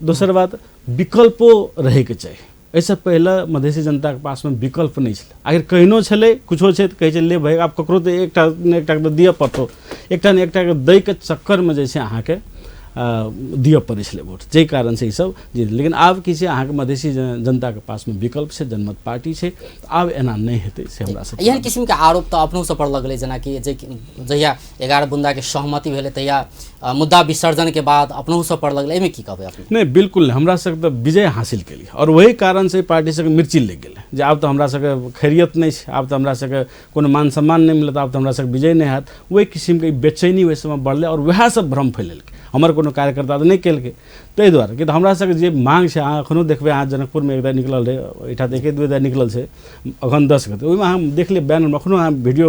दोसर बात विकल्पो रहैके चाही। एहिसँ पहिले मधेसी जनताके पासमे विकल्प नहि छलै। आखिर कहिनो छलै कुछो छै तऽ कहै छै ले भाइ आब ककरो तऽ एकटा ने एकटाके तऽ दिअ पड़तौ, एकटा ने एकटाके दैके चक्करमे जे छै अहाँके दिअ पड़ै छलै वोट, जाहि कारणसँ ईसब जे। लेकिन आब की छै अहाँके मधेसी जनताके पासमे विकल्प छै, जनमत पार्टी छै, आब एना नहि हेतै से हमरा सब। एहन किसिमके आरोप तऽ अपनो सब पर लगलै, जेनाकि जहिया 11 बुन्दाके सहमति भेलै तहिया मुद्दा विसर्जनके बाद अपनहु सब पर लगलै, एहिमे की कहबै अपने? नहि बिल्कुल नहि, हमरा सबके तऽ विजय हासिल केलियै आओर वही कारणसँ पार्टी सबके मिर्ची लागि गेलै जे आब तऽ हमरा सबके खैरियत नहि छै, आब तऽ हमरा सबके कोनो मान सम्मान नहि मिलत, आब तऽ हमरा सबके विजय नहि हैत। ओहि किसिमके बेचैनी ओहि समय बढ़लै आओर वएह सब भ्रम फैलेलकै। हमर कोनो कार्यकर्ता तऽ नहि केलकै, ताहि दुआरे कि तऽ हमरा सबके जे मांग छै अहाँ एखनो देखबै, अहाँ जनकपुरमे एक दा निकलल रहै, एहिठाम तऽ एके दू दा निकलल छै अखन 10 गते, ओहिमे अहाँ देख लेब बैनरमे, एखनो अहाँ वीडियो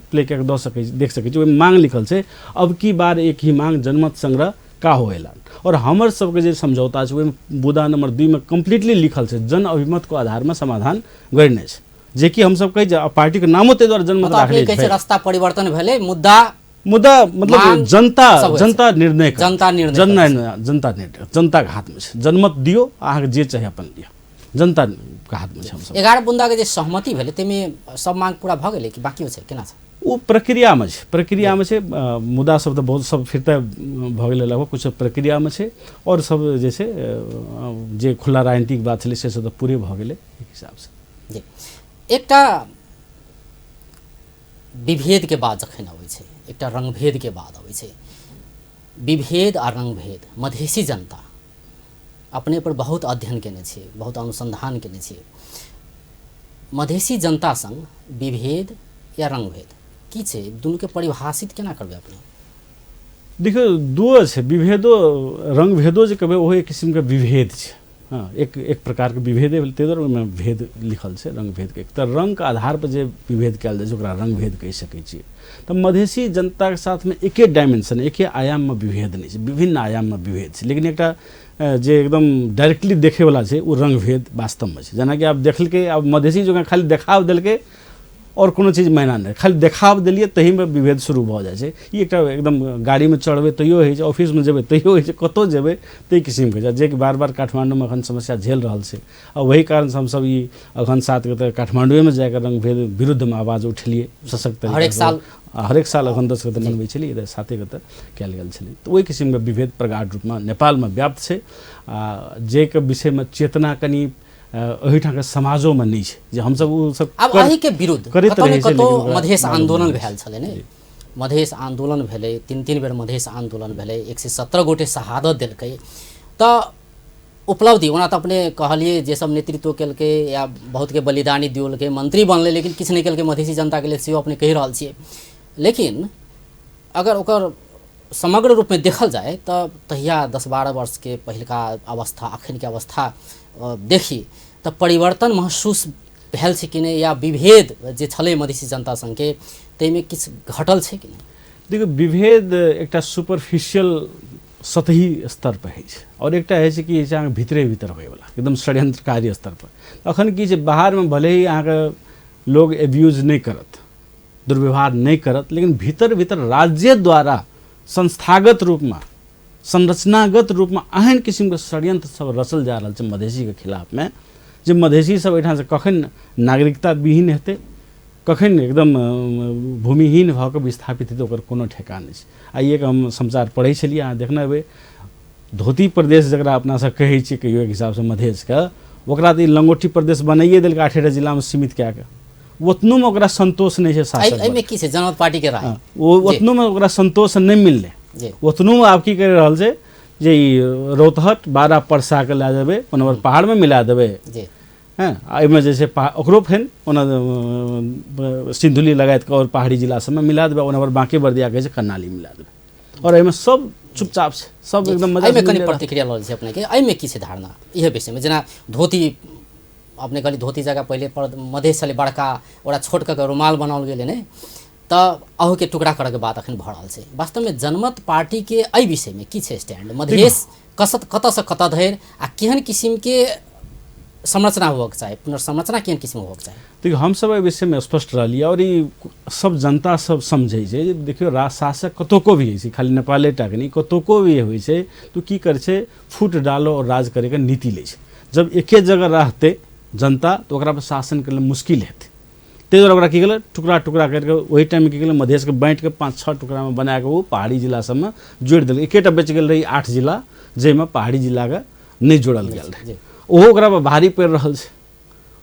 प्ले कए कऽ दऽ सकै छी, देख सकै छी, ओहिमे मांग लिखल छै अब की बार एक ही मांग जनमत संग्रह का हो ऐलान। आओर हमर सबके जे समझौता छै ओहिमे बुदा नंबर 2 मे कम्प्लीटली लिखल छै जन अभिमतके आधारमे समाधान गढ़ने छै, जेकि हमसब कहै छै पार्टीके नामो ताहि दुआरे जनमत राखले छै। रास्ता परिवर्तन भेलै मुद्दा मुदा मतलब जनता जनता निर्णय जनता निर्णय जनता निर्णय जनताके हाथमे छै। जनमत दियौ अहाँके जे चाही अपन लिअ, जनताके हाथमे छै। हमसब 11 बुन्दाके जे सहमति भेलै ताहिमे सब मांग पूरा भऽ गेलै कि बाकियो छै, केना छै? ओ प्रक्रियामे छै, प्रक्रियामे छै। मुद्दा सब तऽ बहुत सब फिर तऽ भऽ गेलै लगभग, किछु प्रक्रियामे छै आओर सब जे छै जे खुला राजनीतिक बात छलै से सब तऽ पूरे भऽ गेलै एक हिसाबसँ। जी, एकटा विभेदके बाद जखन अबै छै, एकटा रङ्गभेदके बाद अबै छै, विभेद आ रङ्गभेद मधेसी जनता अपने पर बहुत अध्ययन केने छियै, बहुत अनुसंधान केने छियै। मधेसी जनता संग विभेद या रङ्गभेद की छै, दुनूके परिभाषित केना करबै अपने? देखियौ दुओ छै, विभेदो रङ्गभेदो जे कहबै ओहो एक किसिमके विभेद छै। हाँ, एक एक प्रकारके विभेदे भेलै, ताहि दुआरे ओहिमे भेद लिखल छै रङ्गभेदके। तऽ रङ्गके आधारपर जे विभेद कयल जाइ छै ओकरा रङ्गभेद कहि सकै छियै। तऽ मधेसी जनताके साथमे एके डायमेंशन एके आयाममे विभेद नहि छै, विभिन्न आयाममे विभेद छै। लेकिन एकटा जे एकदम डायरेक्टली देखैवला छै ओ रङ्गभेद वास्तवमे छै। जेनाकि आब देखलकै, आब मधेसी जकाँ खाली देखाव देलकै आओर कोनो चीज मायना नहि, खाली देखाव देलियै तहीमे विभेद शुरू भऽ जाइ छै। ई एकटा एकदम गाड़ीमे चढ़बै तैयो होइ छै, ऑफिसमे जेबै तैयो होइ छै, कतहु जेबै ताहि किसिमके छै, जेकि बार बार काठमाण्डूमे एखन समस्या झेल रहल छै। आ वही कारणसँ हमसब ई एखन 7 गते काठमाण्डुएमे जाकऽ रङ्गभेद विरुद्धमे आवाज उठेलियै सशक्त तरीकासँ। हरेक साल एखन 10 गते मनबै छलियै, इधर 7 गते कयल गेल छलै। तऽ ओहि किसिमके विभेद प्रगाढ़ रूपमे नेपालमे व्याप्त छै आ जाहिके विषयमे चेतना कनि एहिठामके समाजोमे नहि छै जे हमसब ओ सब आब एहिके विरुद्ध करैत रहै छै। मधेश आंदोलन भेल छलै ने, मधेश आंदोलन भेलै, 3-3 बेर मधेश आंदोलन भेलै, 117 गोटे शहादत देलकै। तऽ उपलब्धि ओना तऽ अपने कहलियै जे सब नेतृत्व केलकै या बहुतके बलिदानी दियौलकै, मंत्री बनलै, लेकिन किछु नहि केलकै मधेसी जनताके लेल, सेहो अपने कहि रहल छियै। लेकिन अगर ओकर समग्र रूपमे देखल जाय तऽ तहिया 10-12 वर्षके पहिलका अवस्था अखनके अवस्था देखी तऽ परिवर्तन महसूस भेल छै कि नहि, या विभेद जे छलै मधेसी जनता सङ्गे ताहिमे किछु घटल छै कि नहि? देखियौ, विभेद एकटा सुपरफिशियल सतही स्तर पर होइ छै आओर एकटा होइ छै कि होइ छै अहाँके भीतरे भीतर होइवला एकदम षड्यंत्रकारी स्तर पर। अखन की छै, बाहरमे भले ही अहाँके लोग एब्यूज नहि करत, दुर्व्यवहार नहि करत, लेकिन भीतर भीतर राज्य द्वारा संस्थागत रूपमे संरचनागत रूपमे एहन किसिमके षड्यंत्र सब रचल जा रहल छै मधेसीके खिलाफमे, जे मधेसी सब एहिठामसँ कखन नागरिकता विहीन हेतै, कखन एकदम भूमिहीन भऽ कऽ विस्थापित हेतै, ओकर कोनो ठेकान नहि छै। आइए के हम समाचार पढ़ै छलियै, अहाँ देखने हेबै, धोती प्रदेश जकरा अपना सब कहै छियै कहियो एक हिसाबसँ मधेशके, ओकरा तऽ ई लंगोटी प्रदेश बनाइए देलकै 8टा जिलामे सीमित कए कऽ, ओतनोमे ओकरा सन्तोष नहि छै शासक एहिमे की छै जनमत पार्टीके राय? ओ ओतनोमे ओकरा सन्तोष नहि मिललै, ओतनोमे आब की करि रहल छै जे ई रौतहट 12 परसाके लए जेबै, ओना पहाड़मे मिला देबै, हँ, एहिमे जे छै ओकरो फेर ओना सिन्धुली लगाइत कऽ आओर पहाड़ी जिला सबमे मिला देबै, ओना बाँके बर्दिया कहै छै कर्णाली मिला देबै, आओर एहिमे सब चुपचाप छै, सब एकदम मजा। एहिमे कनि प्रतिक्रिया लऽ छै अपनेके, एहिमे की छै धारणा इहे विषयमे? जेना धोती अपने कहली, धोती जगह पहिले पर मधेश छलै बड़का, ओकरा छोट कऽ के रुमाल बनाओल गेलै ने, तऽ अहूके टुकड़ा करऽके बात अखन भऽ रहल छै। वास्तवमे जनमत पार्टीके एहि विषयमे की छै स्टैंड? मधेश कसत कतऽसँ कतऽ धरि आ केहन किसिमके संरचना होबऽके चाही, पुनर्संरचना केहन किसिमके होबऽके चाही? देखियौ, हमसब एहि विषयमे स्पष्ट रहलियै आओर ई सब जनता सब समझै छै जे देखियौ, राज शासक कतौको भी होइ छै, खाली नेपाले टाके नहि, कतौको भी होइ छै तऽ की करै छै, फूट डालो आओर राज करैके नीति लै छै। जब एके जगह रहतै जनता तऽ ओकरा पर शासन करै लए मुश्किल हेतै, ताहि दुआरे ओकरा की केलक, टुकड़ा टुकड़ा करिके ओहि टाइममे की केलक, मधेशके बाँटिके 5-6 टुकड़ामे बनाकऽ ओ पहाड़ी जिला सबमे जोड़ि देलक। एकेटा बचि गेल रहै 8 जिला, जाहिमे पहाड़ी जिलाके नहि जोड़ल गेल रहै, ओहो ओकरा पर भारी पड़ि रहल छै।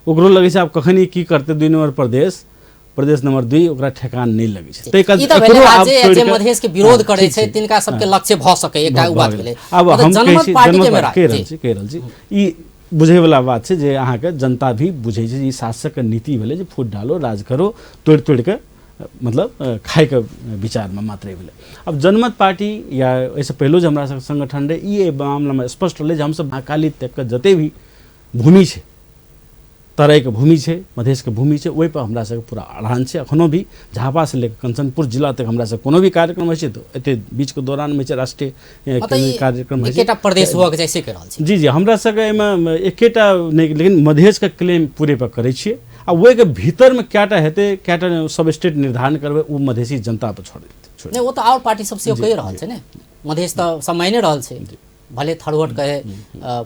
ओकरो लगै छै आब कखन ई की करतै, 2 नम्बर प्रदेश, प्रदेश नंबर 2, ओकरा ठेकान नहि लगै छै। ताहि कारण जे मधेश के विरोध करै छै तिनका सबके लक्ष्य भऽ सकै, एकटा उ बात भेलै। आब हम जनमत पार्टी के कहि रहल छी, ई बुझैवला बात छै जे अहाँके जनता भी बुझै छै ई शासकके नीति भेलै जे फूट डालो राज करो, तोड़ि तोड़िके मतलब खाइके विचारमे मात्रे भेलै। आब जनमत पार्टी या एहिसँ पहिलो जे हमरा सबके संगठन रहै, ई एहि मामलामे स्पष्ट रहलै जे हमसब महाकाली तकके जते भी भूमि छै, तराईके भूमि छै, मधेशके भूमि छै, ओहिपर हमरा सबके पूरा अड़ान छै। एखनो भी झापासँ लऽ कऽ कंचनपुर जिला तक हमरा सब कोनो भी कार्यक्रम होइ छै तऽ एते बीचके दौरानमे छै राष्ट्रीय कार्यक्रम होइ छै, प्रदेश होबऽके चाही से कहि रहल छी। जी जी, हमरा सबके एहिमे एकेटा नहि, लेकिन मधेशके क्लेम पूरे पर करै छियै आ ओहिके भीतरमे कएटा हेतै, कएटा सब स्टेट निर्धारण करबै, ओ मधेसी जनता पर छोड़ देतै। नहि, ओ तऽ आओर पार्टी सब सेहो कहि रहल छै ने, मधेश तऽ समाइने रहल छै, भले थरुहट कहे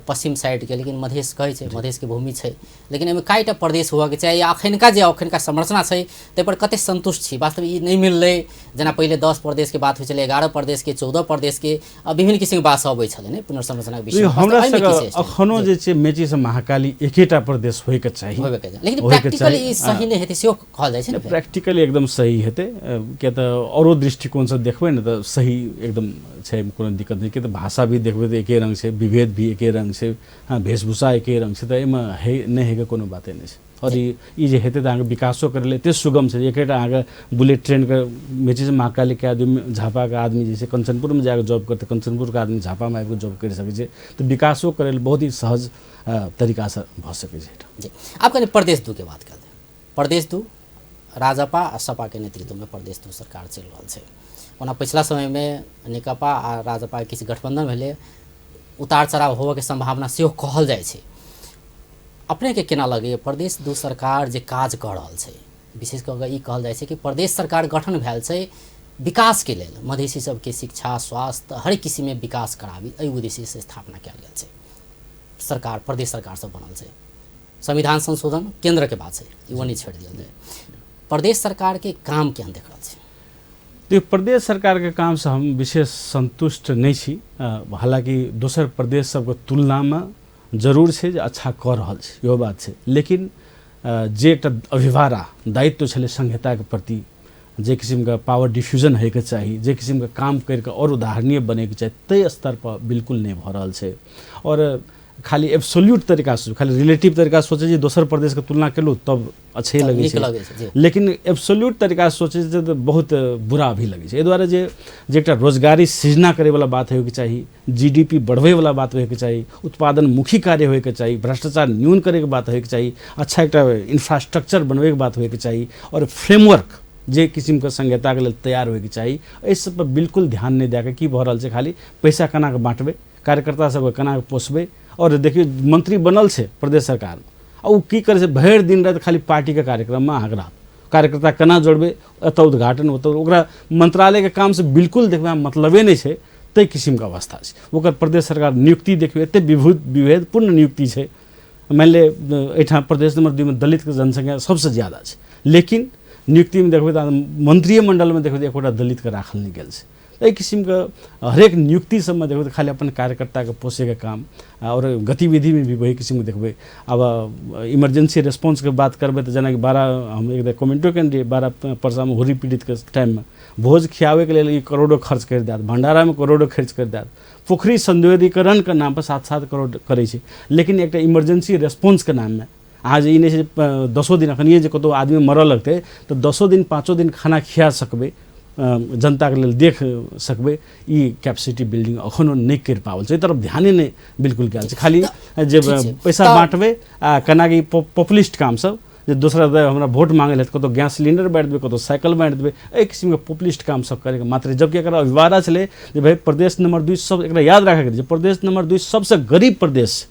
पश्चिम साइडके, लेकिन मधेश कहै छै, मधेशके भूमि छै, लेकिन एहिमे कएटा प्रदेश होबऽके चाही या अखनका जे अखनका संरचना छै ताहिपर कतेक सन्तुष्ट छी? वास्तवमे ई नहि मिललै, जेना पहिले 10 प्रदेशके बात होइ छलै, 11 प्रदेशके, 14 प्रदेशके, विभिन्न किसिमके बात सब अबै छलै ने पुनर्संरचनाके विषयमे। हमरा सबके अखनो जे छै मेचीसँ महाकाली एकेटा प्रदेश होइके चाही, होबेके चाही, लेकिन प्रैक्टिकली ई सही नहि हेतै सेहो कहल जाइ छै ने। प्रैक्टिकली एकदम सही हेतै, किया तऽ औरो दृष्टिकोणसँ देखबै ने तऽ सही एकदम छै, कोनो दिक्कत नहि। किया तऽ भाषा भी देखबै तऽ एके रङ्ग छै, विभेद भी एके रङ्ग छै, हँ, वेशभूषा एके रङ्ग छै, तऽ एहिमे हे नहि होइके कोनो बाते नहि छै। आओर ई जे हेतै तऽ अहाँके विकासो करै लए एते सुगम छै, एकेटा अहाँके बुलेट ट्रेनके मेचीसँ महाकालीके आदमी, झापाके आदमी जे छै कंचनपुरमे जाकऽ जॉब करतै, कंचनपुरके आदमी झापामे आबिकऽ जॉब करि सकै छै, तऽ विकासो करै लए बहुत ही सहज तरीकासँ भऽ सकै छै। जी, आब कनि प्रदेश 2 के बात कर देब। प्रदेश 2 राजपा आ सपाके नेतृत्वमे प्रदेश 2 सरकार चलि रहल छै। ओना पछिला समयमे नेकपा आ राजपा किछु गठबंधन भेलै, उतार चढ़ाव होबऽके सम्भावना सेहो कहल जाइ छै। अपनेके केना लगैए प्रदेश 2 सरकार जे काज कऽ रहल छै, विशेष कऽ कऽ ई कहल जाइ छै कि प्रदेश सरकार गठन भेल छै विकासके लेल, मधेसी सबके शिक्षा स्वास्थ्य हरेक किसिममे विकास कराबी एहि उद्देश्यसँ स्थापना कयल गेल छै सरकार, प्रदेश सरकार सब बनल छै। संविधान संशोधन केंद्रके बात छै, ई ओनी छोड़ि दियल जाय। प्रदेश सरकारके काम केहन देख रहल छै? देखियौ, प्रदेश सरकारके कामसँ हम विशेष सन्तुष्ट नहि छी। हालाँकि दोसर प्रदेश सबके तुलनामे जरूर छै जे अच्छा कऽ रहल छै, इहो बात छै, लेकिन जे एकटा अभिभारा दायित्व छलै संहिताके प्रति, जे किसिमके पावर डिफ्यूजन होइके चाही, जे किसिमके काम करिके आओर उदाहरणीय बनैके चाही, ताहि स्तरपर बिल्कुल नहि भऽ रहल छै। आओर खाली एब्सोल्यूट तरीकासँ, खाली रिलेटिव तरीकासँ सोचै छी, दोसर प्रदेशके तुलना केलहुँ तब अच्छे तब लगै नीक छै, लगै छै जी। लेकिन एब्सोल्यूट तरीकासँ सोचै छै तऽ बहुत बुरा भी लगै छै। एहि दुआरे जे जे एकटा रोजगारी सृजना करैवला बात होइके चाही, जीडीपी बढ़बैवला बात होइके चाही, उत्पादनमुखी कार्य होइके चाही, भ्रष्टाचार न्यून करैके बात होइके चाही, अच्छा एकटा इंफ्रास्ट्रक्चर बनबैके बात होइके चाही, आओर फ्रेमवर्क जे किसिमके संहिताके लेल तैयार होइके चाही, एहि सब पर बिल्कुल ध्यान नहि दए कऽ की भऽ रहल छै, खाली पैसा केना कऽ बाँटबै, कार्यकर्ता सबके केना कऽ पोसबै। आओर देखियौ मंत्री बनल छै प्रदेश सरकारमे, आ ओ की करै छै, भरि दिन राति खाली पार्टीके कार्यक्रममे अहाँके रहत, कार्यकर्ता केना जोड़बै, एतऽ उद्घाटन ओतऽ, ओकरा मंत्रालयके कामसँ बिल्कुल देखबै मतलबे नहि छै, ताहि किसिमके अवस्था छै। ओकर प्रदेश सरकार नियुक्ति देखियौ एते विभेदपूर्ण नियुक्ति छै। मानि ले एहिठाम प्रदेश नंबर 2 मे दलितके जनसंख्या सबसँ ज्यादा छै, लेकिन नियुक्तिमे देखबै तऽ मंत्रिए मण्डलमे देखबै तऽ एकोटा दलितके राखल नहि गेल छै। एहि किसिमके हरेक नियुक्ति सबमे देखबै तऽ खाली अपन कार्यकर्ताके पोसैके काम, आओर गतिविधिमे भी वही किसिमके देखबै। आब इमरजेंसी रेस्पॉन्सके बात करबै तऽ जेनाकि 12 हम एक बेर कमेंटो केने रहियै, 12 परसामे हुर्री पीड़ितके टाइममे भोज खियाबैके लेल ई करोड़ो खर्च करि देत, भण्डारामे करोड़ो खर्च करि देत, पोखरि सौन्दर्यीकरणके नामपर 7-7 करोड़ करै छै, लेकिन एकटा इमरजेंसी रेस्पॉन्सके नाममे अहाँ जे ई नहि छै 10 दिन एखनिए जे कतहु आदमी मरऽ लगतै तऽ 10 दिन 5 दिन खाना खिया सकबै, जनताके लेल देख सकबै, ई कैपेसिटी बिल्डिंग एखनो नहि करि पाओल छै, एहि तरफ ध्याने नहि बिल्कुल गेल छै। खाली जे पैसा बाँटबै आ केना कि पॉपुलिस्ट काम सब, जे दोसरा हमरा वोट मांगै लए कतहु गैस सिलिंडर बाँटि देबै, कतहु साइकिल बाँटि देबै, एहि किसिमके पॉपुलिस्ट काम सब करैके मात्र। जबकि एकर अभिवारा छलै जे भाइ प्रदेश नंबर 2 सब, एकरा याद राखैके जे प्रदेश नंबर 2 सबसँ गरीब प्रदेश,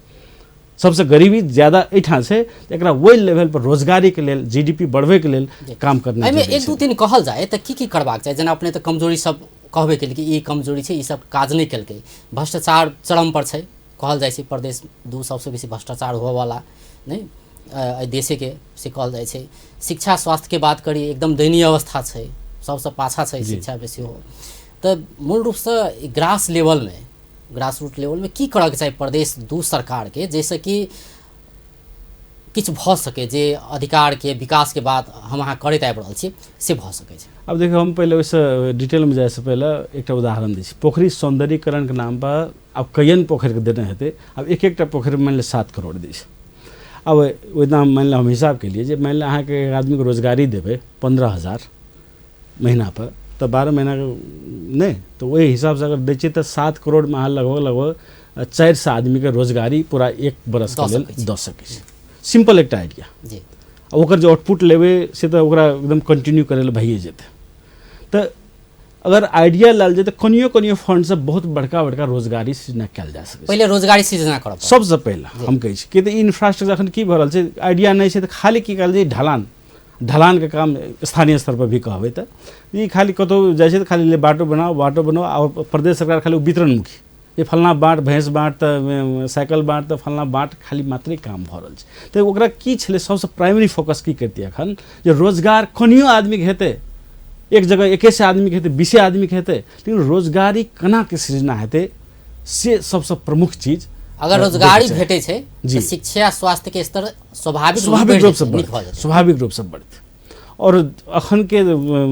सबसँ गरीबी ज्यादा एहिठाम छै, तऽ एकरा ओहि लेवल पर रोजगारीके लेल, जीडीपी बढ़बैके लेल काम करना एहिमे 1-2 दिन कहल जाय तऽ की की करबाक चाही? जेना अपने तऽ कमजोरी सब कहबे केलकै, ई कमजोरी छै, ई सब काज नहि केलकै, भ्रष्टाचार चरम पर छै, कहल जाइ छै प्रदेश 2 सबसँ बेसी भ्रष्टाचार होवऽवाला नहि एहि देशेके से कहल जाइ छै। शिक्षा स्वास्थ्यके बात करी एकदम दयनीय अवस्था छै, सबसँ पाछा छै शिक्षा बेसी हो। तऽ मूल रूपसँ ग्रास लेवलमे, ग्रास रूट लेवलमे की करऽके चाही प्रदेश 2 सरकारके, जाहिसँ कि किछु भऽ सकै, जे अधिकारके विकासके बात हम अहाँ करैत आबि रहल छी से भऽ सकै छै। आब देखियौ, हम पहिले ओहिसँ डिटेलमे जाइसँ पहिले एकटा उदाहरण दै छी। पोखरि सौन्दर्यीकरणके नाम पर आब कयन पोखरिके देने हेतै, आब एक एकटा पोखरिमे मानि लिअ 7 करोड़ दै छै। आब ओहिना मानि लिअ हम हिसाब केलियै जे मानि लिअ अहाँके एक आदमीके रोजगारी देबै 15,000 महीना पर, तऽ 12 महीनाके नहि, तऽ ओहि हिसाबसँ अगर दै छियै तऽ 7 करोड़मे अहाँ लगभग लगभग 400 आदमीके रोजगारी पूरा 1 बरसके लेल दऽ सकै छी। सिम्पल एकटा आइडिया जी। आ ओकर जे आउटपुट लेबै से तऽ ओकरा एकदम कंटिन्यू करै लए भइए जेतै। तऽ अगर आइडिया लायल जाय तऽ कनियो कनियो फंडसँ बहुत बड़का बड़का रोजगारी सृजना कयल जा सकै छै। पहिले रोजगारी सृजना करऽ पड़त सबसँ पहिले, हम कहै छी कि तऽ इंफ्रास्ट्रक्चर अखन की भऽ रहल छै, आइडिया नहि छै तऽ खाली की कहल जाय, ढलान ढलानके काम स्थानीय स्तर पर भी कहबै तऽ ई खाली कतहु जाइ छै तऽ खाली बाटो बनाउ बाटो बनाउ, आओर प्रदेश सरकार खाली वितरणमुखी, जे फल्लाँ बाट भैँस बाट तऽ साइकिल बाट तऽ फल्लाँ बाट, खाली मात्रे काम भऽ रहल छै। तऽ ओकरा की छलै सबसँ प्राइमरी फोकस की करितियै एखन, जे रोजगार कनियो आदमीके हेतै, एक जगह 21 आदमीके हेतै, 20 आदमीके हेतै, लेकिन रोजगारी केनाके सृजना हेतै से सबसँ प्रमुख चीज। अगर रोजगारी भेटै छै तऽ शिक्षा स्वास्थ्य के स्तर स्वाभाविक रूपसँ बढ़तै, स्वाभाविक रूपसँ बढ़तै। आओर अखनके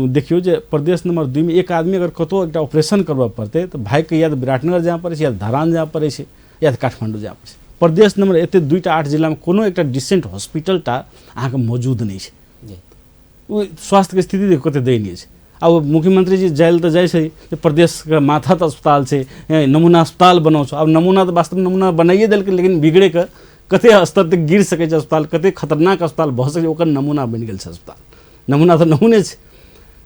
देखियौ जे प्रदेश नंबर 2 मे एक आदमी अगर कतहु एकटा ऑपरेशन करबऽ पड़तै तऽ भागिके या तऽ विराटनगर जाय पड़ै छै, या धरान जाय पड़ै छै, या तऽ काठमाण्डू जाय पड़ै छै। प्रदेश नंबर एते 2टा 8 जिलामे कोनो एकटा डिसेंट हॉस्पिटल टा अहाँके मौजूद नहि छै। ओ स्वास्थ्यके स्थिति देखियौ कते दयनीय छै। आब मुख्यमंत्री जी जाय लए तऽ जाइ छै जे प्रदेशके माथत अस्पताल छै, नमूना अस्पताल बनाउ छौ। आब नमूना तऽ वास्तवमे नमूना बनाइए देलकै, लेकिन बिगड़ैके कते स्तर तक गिर सकै छै अस्पताल, कते खतरनाक अस्पताल भऽ सकै छै, ओकर नमूना बनि गेल छै अस्पताल। नमूना तऽ नमूने छै,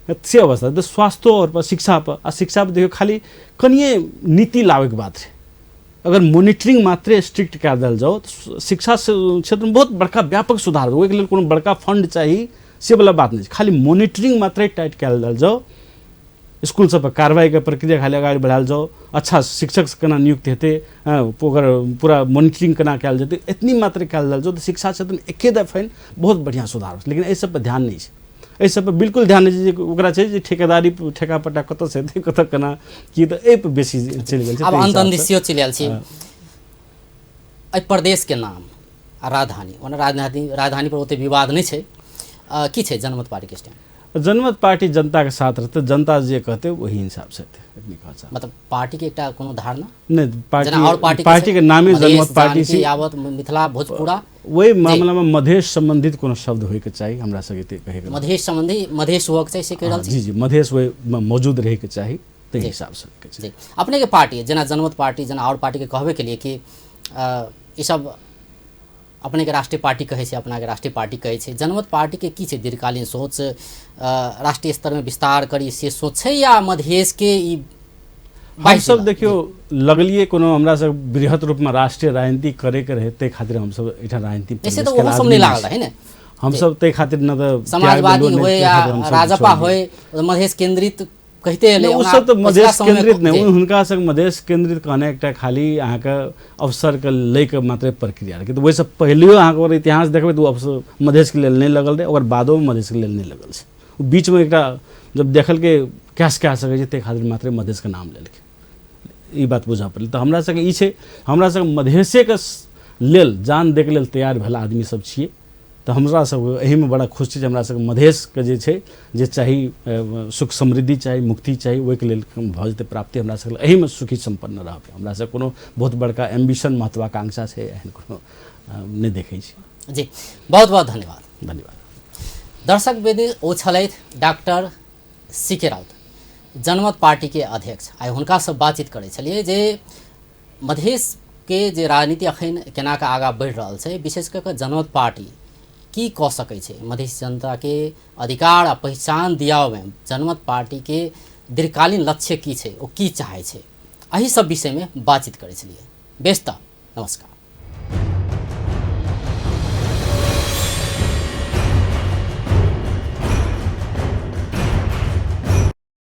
से अवस्था। तऽ स्वास्थ्यो आओर पर शिक्षा पर, आ शिक्षा पर देखियौ खाली कनिए नीति लाबैके बात छै। अगर मोनिटरिंग मात्रे स्ट्रिक्ट कए देल जाओ तऽ शिक्षा क्षेत्रमे बहुत बड़का व्यापक सुधार, ओहिके लेल कोनो बड़का फंड चाही से वला बात नहि छै। खाली मोनिटरिंग मात्रे टाइट कयल देल जाओ, स्कूल सब पर कार्रवाईके प्रक्रिया खाली अगाडि बढ़ायल जाओ, अच्छा शिक्षक केना नियुक्त हेतै, ओकर पूरा मोनिटरिंग केना कयल जेतै, एतनी मात्रे कयल देल जाओ तऽ शिक्षा क्षेत्रमे एके दफा बहुत बढ़िआँ सुधार होतै। लेकिन एहि सब पर ध्यान नहि छै, एहि सब पर बिल्कुल ध्यान नहि छै। जे ओकरा छै जे ठेकेदारी ठेका पट्टा कतऽसँ हेतै, कतऽ केना की, तऽ एहि पर बेसी चलि गेल छै। आब अन्त अन्त सेहो चलि आयल छी। एहि प्रदेशके नाम आ राजधानी, ओना राजधानी पर ओते विवाद नहि छै, की छै जनमत पार्टीके स्टैंड? जनमत पार्टी जनताके साथ रहतै, जनता जे कहतै ओही हिसाबसँ हेतै। एतनी कहऽ चाहब। मतलब पार्टीके एकटा कोनो धारणा नहि, जेना आओर पार्टी पार्टी पार्टीके नामे जनमत पार्टी छै। यावत मिथिला भोजपुरा ओहि मामलामे मधेश सम्बन्धित कोनो शब्द होइके चाही, हमरा सबके एते कहैके। मधेश सम्बन्धी, मधेश होयके चाही से कहि रहल छी? जी जी, मधेश ओहिमे मौजूद रहैके चाही, ताहि हिसाबसँ होइके चाही। जी, अपनेके पार्टी जेना जनमत पार्टी, जेना आओर पार्टीके कहबे के लिए कि ईसब अपनेके राष्ट्रीय पार्टी कहै छै, अपनाके राष्ट्रीय पार्टी कहै छै, जनमत पार्टीके की छै दीर्घकालीन सोच? राष्ट्रीय स्तरमे विस्तार करी से सोच छै या मधेशके ई? हमसब देखियौ लगलियै कोनो हमरा सब बृहत रूपमे राष्ट्रीय राजनीति करैके रहै, ताहि खातिर हमसब एहिठाम राजनीति ऐसे तऽ ओहो सब नहि लागल रहै ने हमसब, ताहि खातिर न तऽ समाजवादी होय या राजपा होय, मधेश केंद्रित कहिते एलै। ओ सब तऽ मधेश केंद्रित नहि, हुनका सब मधेश केंद्रित कहने एकटा खाली अहाँके अवसरके लैके मात्रे प्रक्रिया रहै। ओहिसँ पहिलेओ अहाँके ओकर इतिहास देखबै तऽ ओ अवसर मधेशके लेल नहि लगल रहै, ओकर बादो मधेशके लेल नहि लगल छै। ओ बीचमे एकटा जब देखलकै कैश कए सकै छै, ताहि खातिर मात्रे मधेशके नाम लेलकै, ई बात बुझऽ पड़लै। तऽ हमरा सबके ई छै, हमरा सबके मधेशेके लेल जान दैके लेल तैयार भेल आदमी सब छियै। तऽ हमरा सबके एहिमे बड़ा खुश छी जे हमरा सबके मधेशके जे छै जे चाही, सुख समृद्धि चाही, मुक्ति चाही, ओहिके लेल भऽ जेतै प्राप्ति, हमरा सबके एहिमे सुखी सम्पन्न रहबै। हमरा सबके कोनो बहुत बड़का एम्बिशन महत्वाकांक्षा छै एहन कोनो नहि देखै छी। जी, बहुत बहुत धन्यवाद। धन्यवाद। दर्शक वेदी, ओ छलथि डॉक्टर सी के राउत, जनमत पार्टीके अध्यक्ष। आइ हुनकासँ बातचीत करै छलियै जे मधेशके जे राजनीति अखन केना कऽ आगाँ बढ़ि रहल छै, विशेष कऽ कऽ जनमत पार्टी की कऽ सकै छै, मधेश जनताके अधिकार आ पहिचान दियाबैमे जनमत पार्टीके दीर्घकालीन लक्ष्य की छै, ओ की चाहै छै, एहि सब विषयमे बातचीत करै छलियै। बेस तऽ नमस्कार।